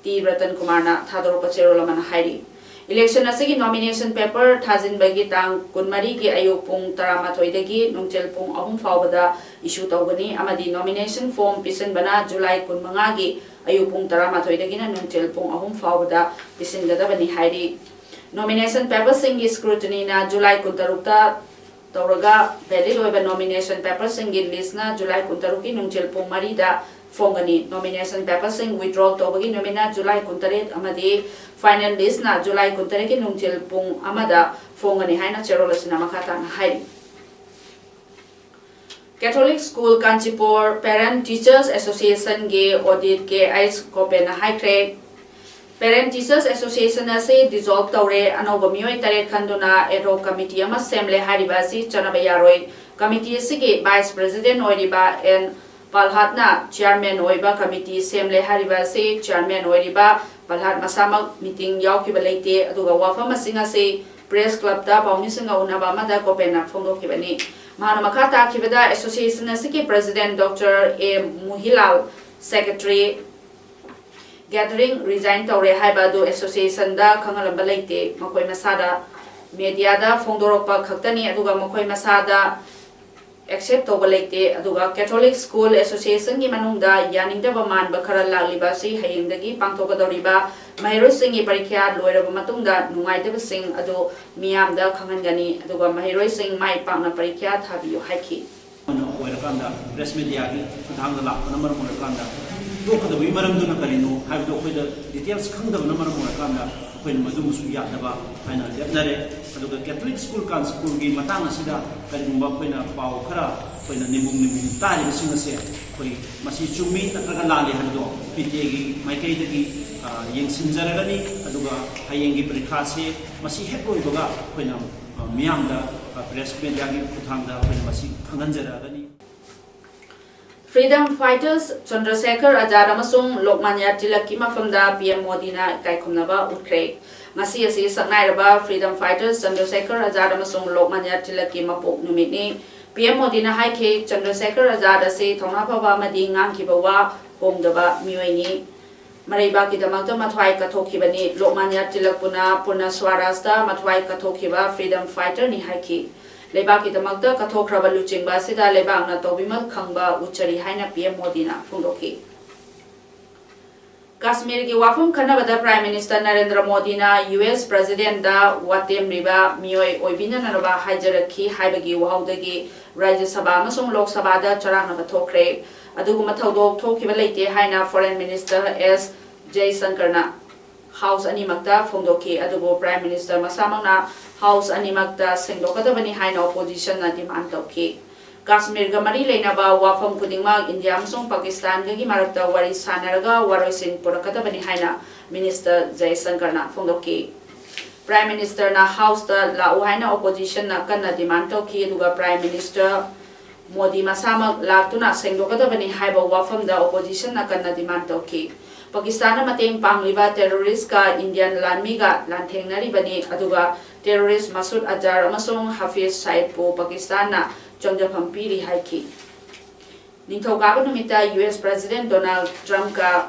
T Ratan ꯀꯨꯃꯥꯔꯅ ꯊꯥꯗꯣꯔꯛꯄ ꯆꯦꯔꯣꯜ ꯑꯃꯅ ꯍꯥꯏꯔꯤ꯫ ꯏꯂꯦꯛꯁꯟ ꯑꯁꯤꯒꯤ ꯅꯣꯃꯤꯅꯦꯁꯟ ꯄꯦꯄꯔ ꯊꯥꯖꯤꯟꯕꯒꯤ ꯇꯥꯡ ꯀꯨꯟꯃꯔꯤꯒꯤ ꯑꯌꯨꯛ ꯄꯨꯡ ꯇꯔꯥꯃꯥꯊꯣꯏꯗꯒꯤ ꯅꯨꯡꯊꯤꯜ ꯄꯨꯡ ꯑꯍꯨꯝ ꯐꯥꯎꯕꯗ ꯏꯁꯨ ꯇꯧꯒꯅꯤ ꯑꯃꯗꯤ ꯅꯣꯃꯤꯅꯦꯁꯟ ꯐꯣꯔꯝ ꯄꯤꯁꯤꯟꯕꯅ ꯖꯨꯂꯥꯏ ꯀꯨꯟꯃꯉꯥꯒꯤ ꯑꯌꯨꯛ ꯄꯨꯡ ꯇꯔꯥꯃꯥꯊꯣꯏꯗꯒꯤꯅ ꯅꯨꯡꯊꯤꯜ ꯄꯨꯡ ꯑꯍꯨꯝ ꯐꯥꯎꯕꯗ ꯄꯤꯁꯤꯟꯒꯗꯕꯅꯤ ꯍꯥꯏꯔꯤ꯫ ꯅꯣꯃꯤꯅꯦꯁꯟ ꯄꯦꯄꯔꯁꯤꯡꯒꯤ ꯁ꯭ꯀ꯭ꯔꯨꯇꯤꯅꯤꯅ ꯖꯨꯂꯥꯏ ꯀꯨꯟꯇꯔꯨꯛꯇ ꯇꯧꯔꯒ valid ꯑꯣꯏꯕ nomination paperꯁꯤꯡꯒꯤ listꯅ July ꯀꯨꯟꯇꯔꯨꯛꯀꯤ ꯅꯨꯡꯊꯤꯜ ꯄꯨꯡ ꯃꯔꯤꯗ ꯐꯣꯡꯒꯅꯤ꯫ Nomination paperꯁꯤꯡ withdrawal ꯇꯧꯕꯒꯤ ꯅꯨꯃꯤꯠꯅ July ꯀꯨꯟꯇꯔꯦꯠ ꯑꯃꯗꯤ final listꯅ July ꯀꯨꯟꯇꯔꯦꯠꯀꯤ ꯅꯨꯡꯊꯤꯜ ꯄꯨꯡ ꯑꯃꯗ ꯐꯣꯡꯒꯅꯤ ꯍꯥꯏꯅ ꯆꯦꯔꯣꯜ ꯑꯁꯤꯅ ꯃꯈꯥ ꯇꯥꯅ ꯍꯥꯏꯔꯤ꯫ Catholic School Kanchipur Parent Teachers Associationꯒꯤ audit ꯀꯦ ꯑꯩꯆ ꯒꯣꯄꯦꯟꯅ ꯍꯥꯏꯈ꯭ꯔꯦ꯫ Parent Teachers Association ꯑꯁꯤ dissolve ꯇꯧꯔꯦ, ꯑꯅꯧꯕ ꯃꯤꯑꯣꯏ ꯇꯔꯦꯠ ꯈꯟꯗꯨꯅ ad hoc committee ꯑꯃ ꯁꯦꯝꯂꯦ ꯍꯥꯏꯔꯤꯕ ꯑꯁꯤ ꯆꯠꯅꯕ ꯌꯥꯔꯣꯏ꯫ Committee ꯑꯁꯤꯒꯤ vice president ꯑꯣꯏꯔꯤꯕ ꯑꯦꯟ ꯄꯜꯍꯥꯠꯅ chairman ꯑꯣꯏꯕ committee ꯁꯦꯝꯂꯦ ꯍꯥꯏꯔꯤꯕ ꯑꯁꯤ chairman ꯑꯣꯏꯔꯤꯕ ꯄꯜꯍꯥꯠ ꯃꯁꯥꯃꯛ meeting ꯌꯥꯎꯈꯤꯕ ꯂꯩꯇꯦ, ꯑꯗꯨꯒ ꯋꯥꯐꯝ ꯑꯁꯤꯡ ꯑꯁꯤ press clubꯇ ꯄꯥꯎꯃꯤꯁꯤꯡꯒ ꯎꯅꯕ ꯑꯃꯗ ꯒꯣꯄꯦꯟꯅ ꯐꯣꯡꯗꯣꯛꯈꯤꯕꯅꯤ꯫ ꯃꯍꯥꯛꯅ ꯃꯈꯥ ꯇꯥꯈꯤꯕꯗ association ꯑꯁꯤꯒꯤ president Doctor ꯑꯦ ꯃꯨꯍꯤꯂꯥꯜ, secretary gathering resign ꯇꯧꯔꯦ ꯍꯥꯏꯕ ꯑꯗꯨ associationꯗ ꯈꯪꯍꯜꯂꯝꯕ ꯂꯩꯇꯦ꯫ ꯃꯈꯣꯏ ꯃꯁꯥꯗ mediaꯗ ꯐꯣꯡꯗꯣꯔꯛꯄ ꯈꯛꯇꯅꯤ, ꯑꯗꯨꯒ ꯃꯈꯣꯏ ꯃꯁꯥꯗ accept ꯇꯧꯕ ꯂꯩꯇꯦ꯫ ꯑꯗꯨꯒ Catholic School Associationꯒꯤ ꯃꯅꯨꯡꯗ ꯌꯥꯅꯤꯡꯗꯕ ꯃꯥꯟꯕ ꯈꯔ ꯂꯥꯛꯂꯤꯕ ꯑꯁꯤ ꯍꯌꯦꯡꯗꯒꯤ ꯄꯥꯡꯊꯣꯛꯀꯗꯧꯔꯤꯕ ꯃꯍꯩꯔꯣꯏꯁꯤꯡꯒꯤ ꯄꯔꯤꯈ꯭ꯌꯥ ꯂꯣꯏꯔꯕ ꯃꯇꯨꯡꯗ ꯅꯨꯡꯉꯥꯏꯇꯕꯁꯤꯡ ꯑꯗꯨ ꯃꯤꯌꯥꯝꯗ ꯈꯪꯍꯟꯒꯅꯤ, ꯑꯗꯨꯒ ꯃꯍꯩꯔꯣꯏꯁꯤꯡ ꯃꯥꯏ ꯄꯥꯛꯅ ꯄꯔꯤꯈ꯭ꯌꯥ ꯊꯥꯕꯤꯌꯨ ꯍꯥꯏꯈꯤ꯫ ꯑꯣꯏꯔꯀꯥꯟꯗ press mediaꯒꯤ ꯈꯨꯠꯊꯥꯡꯗ ꯂꯥꯛꯄꯅ ꯃꯔꯝ ꯑꯣꯏꯔꯀꯥꯟꯗ ꯇꯣꯛꯀꯗꯕꯒꯤ ꯃꯔꯝꯗꯨꯅ ꯀꯔꯤꯅꯣ ꯍꯥꯏꯕꯗꯨ ꯑꯩꯈꯣꯏꯗ details ꯈꯪꯗꯕꯅ ꯃꯔꯝ ꯑꯣꯏꯔꯀꯥꯟꯗ ꯑꯩꯈꯣꯏꯅ ꯃꯗꯨꯃꯁꯨ ꯌꯥꯗꯕ ꯍꯥꯏꯅ ꯂꯦꯞꯅꯔꯦ꯫ ꯑꯗꯨꯒ Catholic School Kanchipurꯒꯤ ꯃꯇꯥꯡ ꯑꯁꯤꯗ ꯀꯔꯤꯒꯨꯝꯕ ꯑꯩꯈꯣꯏꯅ ꯄꯥꯎ ꯈꯔ ꯑꯩꯈꯣꯏꯅ ꯅꯤꯝꯕꯨꯡ ꯅꯤꯝꯕꯨꯡ ꯇꯥꯔꯤꯕꯁꯤꯡ ꯑꯁꯦ ꯑꯩꯈꯣꯏ ꯃꯁꯤ ꯆꯨꯝꯃꯤ ꯅꯠꯇ꯭ꯔꯒ ꯂꯥꯜꯂꯤ ꯍꯥꯏꯕꯗꯣ ꯄꯤ ꯇꯤ ꯑꯦꯒꯤ ꯃꯥꯏꯀꯩꯗꯒꯤ, ꯑ, ꯌꯦꯡꯁꯤꯟꯖꯔꯒꯅꯤ꯫ ꯑꯗꯨꯒ ꯍꯌꯦꯡꯒꯤ ꯄꯔꯤꯈꯥꯁꯦ ꯃꯁꯤ ꯍꯦꯛ ꯂꯣꯏꯕꯒ ꯑꯩꯈꯣꯏꯅ, ꯑ, ꯃꯤꯌꯥꯝꯗ, ꯑ, press mediaꯒꯤ ꯈꯨꯠꯊꯥꯡꯗ ꯑꯩꯈꯣꯏꯅ ꯃꯁꯤ ꯈꯪꯍꯟꯖꯔꯛꯑꯒꯅꯤ꯫ Freedom Fighters ꯆꯟꯗ꯭ꯔꯁꯦꯈꯔ ꯑꯖꯥꯗ ꯑꯃꯁꯨꯡ ꯂꯣꯛꯃꯥꯟꯌꯥ ꯇꯤꯂꯛꯀꯤ ꯃꯐꯝꯗ ꯄꯤ ꯑꯦꯝ ꯃꯣꯗꯤꯅ ꯏꯀꯥꯏ ꯈꯨꯝꯅꯕ ꯎꯠꯈ꯭ꯔꯦ꯫ ꯉꯁꯤ ꯑꯁꯤ ꯁꯛꯅꯥꯏꯔꯕ Freedom Fighters ꯆꯟꯗ꯭ꯔꯁꯦꯈꯔ ꯑꯖꯥꯗ ꯑꯃꯁꯨꯡ ꯂꯣꯛꯃꯥꯟꯌꯥ ꯇꯤꯂꯛꯀꯤ ꯃꯄꯣꯛ ꯅꯨꯃꯤꯠꯅꯤ꯫ ꯄꯤ ꯑꯦꯝ ꯃꯣꯗꯤꯅ ꯍꯥꯏꯈꯤ, ꯆꯟꯗ꯭ꯔꯁꯦꯈꯔ ꯑꯖꯥꯗ ꯑꯁꯤ ꯊꯧꯅꯥ ꯐꯕ ꯑꯃꯗꯤ ꯉꯥꯡꯈꯤꯕ ꯋꯥ ꯍꯣꯡꯗꯕ ꯃꯤꯑꯣꯏꯅꯤ꯫ ꯃꯔꯩꯕꯥꯛꯀꯤꯗꯃꯛꯇ ꯃꯊ꯭ꯋꯥꯏ ꯀꯠꯊꯣꯛꯈꯤꯕꯅꯤ꯫ ꯂꯣꯛꯃꯥꯟꯌꯥ ꯇꯤꯂꯛꯄꯨꯅ ꯄꯨꯔꯅ ꯁ꯭ꯋꯥꯔꯥꯖꯇ ꯃꯊ꯭ꯋꯥꯏ ꯀꯠꯊꯣꯛꯈꯤꯕ freedom fighterꯅꯤ ꯍꯥꯏꯈꯤ꯫ ꯂꯩꯕꯥꯛꯀꯤꯗꯃꯛꯇ ꯀꯠꯊꯣꯛꯈ꯭ꯔꯕ ꯂꯨꯆꯤꯡꯕ ꯑꯁꯤꯗ ꯂꯩꯕꯥꯛꯅ ꯇꯧꯕꯤꯃꯜ ꯈꯪꯕ ꯎꯠꯆꯔꯤ ꯍꯥꯏꯅ ꯄꯤ ꯑꯦꯝ ꯃꯣꯗꯤꯅ ꯐꯣꯡꯗꯣꯛꯈꯤ꯫ ꯀꯥꯁꯃꯤꯔꯒꯤ ꯋꯥꯐꯝ ꯈꯟꯅꯕꯗ Prime Minister ꯅꯔꯦꯟꯗ꯭ꯔ ꯃꯣꯗꯤꯅ U S Presidentꯗ ꯋꯥꯇꯦꯝꯂꯤꯕ ꯃꯤꯑꯣꯏ ꯑꯣꯏꯕꯤꯅꯅꯕ ꯍꯥꯏꯖꯔꯛꯈꯤ ꯍꯥꯏꯕꯒꯤ ꯋꯥꯍꯧꯗꯒꯤ ꯔꯥꯖ꯭ꯌ ꯁꯚꯥ ꯑꯃꯁꯨꯡ ꯂꯣꯛ ꯁꯚꯥꯗ ꯆꯔꯥꯡꯅꯕ ꯊꯣꯛꯈ꯭ꯔꯦ꯫ ꯑꯗꯨꯒꯨꯝꯕ ꯊꯧꯗꯣꯛ ꯊꯣꯛꯈꯤꯕ ꯂꯩꯇꯦ ꯍꯥꯏꯅ Foreign Minister S ꯖꯌꯁꯪꯀꯔꯅ House ꯑꯅꯤꯃꯛꯇ ꯐꯣꯡꯗꯣꯛꯈꯤ꯫ ꯑꯗꯨꯕꯨ Prime Minister ꯃꯁꯥꯃꯛꯅ House ꯑꯅꯤꯃꯛꯇ ꯁꯦꯡꯗꯣꯛꯀꯗꯕꯅꯤ ꯍꯥꯏꯅ Oppositionꯅ demand ꯇꯧꯈꯤ꯫ ꯀꯥꯁꯃꯤꯔꯒ ꯃꯔꯤ ꯂꯩꯅꯕ ꯋꯥꯐꯝ ꯈꯨꯗꯤꯡꯃꯛ ꯏꯟꯗꯤꯌꯥ ꯑꯃꯁꯨꯡ ꯄꯥꯀꯤꯁꯇꯥꯟꯒꯒꯤ ꯃꯔꯛꯇ ꯋꯥꯔꯤ ꯁꯥꯅꯔꯒ ꯋꯥꯔꯣꯏꯁꯤꯟ ꯄꯨꯔꯛꯀꯗꯕꯅꯤ ꯍꯥꯏꯅ Minister ꯖꯌꯁꯪꯀꯔꯅ ꯐꯣꯡꯗꯣꯛꯈꯤ꯫ Prime Ministerꯅ Houseꯇ ꯂꯥꯛꯎ ꯍꯥꯏꯅ Oppositionꯅ ꯀꯟꯅ demand ꯇꯧꯈꯤ, ꯑꯗꯨꯒ Prime Minister ꯃꯣꯗꯤ ꯃꯁꯥꯃꯛ ꯂꯥꯛꯇꯨꯅ ꯁꯦꯡꯗꯣꯛꯀꯗꯕꯅꯤ ꯍꯥꯏꯕ ꯋꯥꯐꯝꯗ Oppositionꯅ ꯀꯟꯅ demand ꯇꯧꯈꯤ꯫ ꯄꯥꯀꯤꯁꯇꯥꯟꯅ ꯃꯇꯦꯡ ꯄꯥꯡꯂꯤꯕ terroristꯀ Indian ꯂꯥꯟꯃꯤꯒ ꯂꯥꯟꯊꯦꯡꯅꯔꯤꯕꯅꯤ, ꯑꯗꯨꯒ terrorist ꯃꯁꯨꯗ ꯑꯖꯍꯔ ꯑꯃꯁꯨꯡ ꯍꯥꯐꯤꯖ ꯁꯌꯤꯗꯄꯨ ꯄꯥꯀꯤꯁꯇꯥꯟꯅ ꯆꯪꯖꯐꯝ ꯄꯤꯔꯤ ꯍꯥꯏꯈꯤ꯫ ꯅꯤꯡꯊꯧꯀꯥꯕ ꯅꯨꯃꯤꯠꯇ U S President Donald Trumpꯀ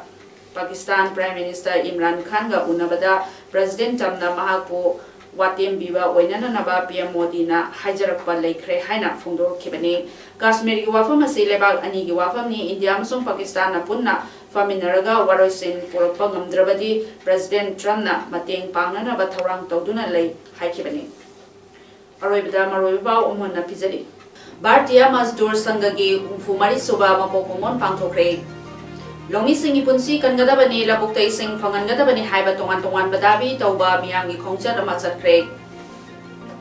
Pakistan Prime Minister Imran ꯈꯥꯟꯒ ꯎꯅꯕꯗ President Trumpꯅ ꯃꯍꯥꯛꯄꯨ ꯋꯥꯇꯦꯝꯕꯤꯕ ꯑꯣꯏꯅꯅꯅꯕ P M ꯃꯣꯗꯤꯅ ꯍꯥꯏꯖꯔꯛꯄ ꯂꯩꯈ꯭ꯔꯦ ꯍꯥꯏꯅ ꯐꯣꯡꯗꯣꯔꯛꯈꯤꯕꯅꯤ꯫ ꯀꯥꯁꯃꯤꯔꯒꯤ ꯋꯥꯐꯝ ꯑꯁꯤ ꯂꯩꯕꯥꯛ ꯑꯅꯤꯒꯤ ꯋꯥꯐꯝꯅꯤ, ꯏꯟꯗꯤꯌꯥ ꯑꯃꯁꯨꯡ ꯄꯥꯀꯤꯁꯇꯥꯟꯅ ꯄꯨꯟꯅ ꯐꯝꯃꯤꯟꯅꯔꯒ ꯋꯥꯔꯣꯏꯁꯤꯟ ꯄꯨꯔꯛꯄ ꯉꯝꯗ꯭ꯔꯕꯗꯤ President Trumpꯅ ꯃꯇꯦꯡ ꯄꯥꯡꯅꯅꯕ ꯊꯧꯔꯥꯡ ꯇꯧꯗꯨꯅ ꯂꯩ ꯍꯥꯏꯈꯤꯕꯅꯤ꯫ ꯑꯔꯣꯏꯕꯗ ꯃꯔꯨꯑꯣꯏꯕ ꯄꯥꯎ ꯑꯃꯨꯛ ꯍꯟꯅ ꯄꯤꯖꯔꯤ꯫ ꯚꯥꯔꯇꯤꯌꯥ ꯃꯖꯗꯨꯔ ꯁꯪꯘꯒꯤ ꯍꯨꯝꯐꯨ ꯃꯔꯤ ꯁꯨꯕ ꯃꯄꯣꯛ ꯀꯨꯝꯑꯣꯟ ꯄꯥꯡꯊꯣꯛꯈ꯭ꯔꯦ꯫ ꯂꯧꯃꯤꯁꯤꯡꯒꯤ ꯄꯨꯟꯁꯤ ꯀꯟꯒꯗꯕꯅꯤ, ꯂꯧꯕꯨꯛꯇ ꯏꯁꯤꯡ ꯐꯪꯍꯟꯒꯗꯕꯅꯤ ꯍꯥꯏꯕ ꯇꯣꯉꯥꯟ ꯇꯣꯉꯥꯟꯕ ꯗꯥꯕꯤ ꯇꯧꯕ ꯃꯤꯌꯥꯝꯒꯤ ꯈꯣꯡꯆꯠ ꯑꯃ ꯆꯠꯈ꯭ꯔꯦ꯫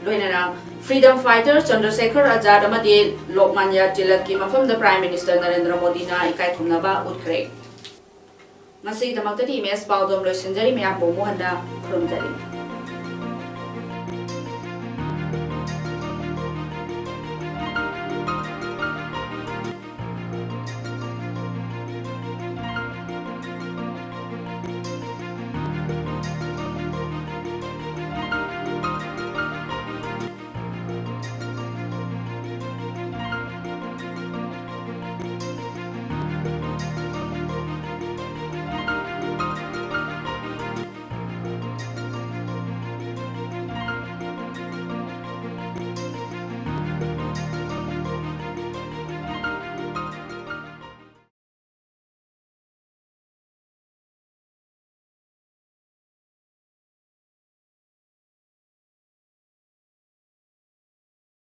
ꯂꯣꯏꯅꯅ Freedom Fighter ꯆꯟꯗ꯭ꯔꯁꯦꯈꯔ ꯑꯖꯥꯗ ꯑꯃꯗꯤ ꯂꯣꯛꯃꯥꯟꯌꯥ ꯇꯤꯂꯛꯀꯤ ꯃꯐꯝꯗ Prime Minister ꯅꯔꯦꯟꯗ꯭ꯔ ꯃꯣꯗꯤꯅ ꯏꯀꯥꯏ ꯈꯨꯝꯅꯕ ꯎꯠꯈ꯭ꯔꯦ꯫ ꯉꯁꯤꯒꯤꯗꯃꯛꯇꯗꯤ ꯏꯃꯦꯖ ꯄꯥꯎꯗꯝ ꯂꯣꯏꯁꯤꯟꯖꯔꯤ꯫ ꯃꯌꯥꯝꯕꯨ ꯑꯃꯨꯛ ꯍꯟꯅ ꯈꯨꯔꯨꯝꯖꯔꯤ꯫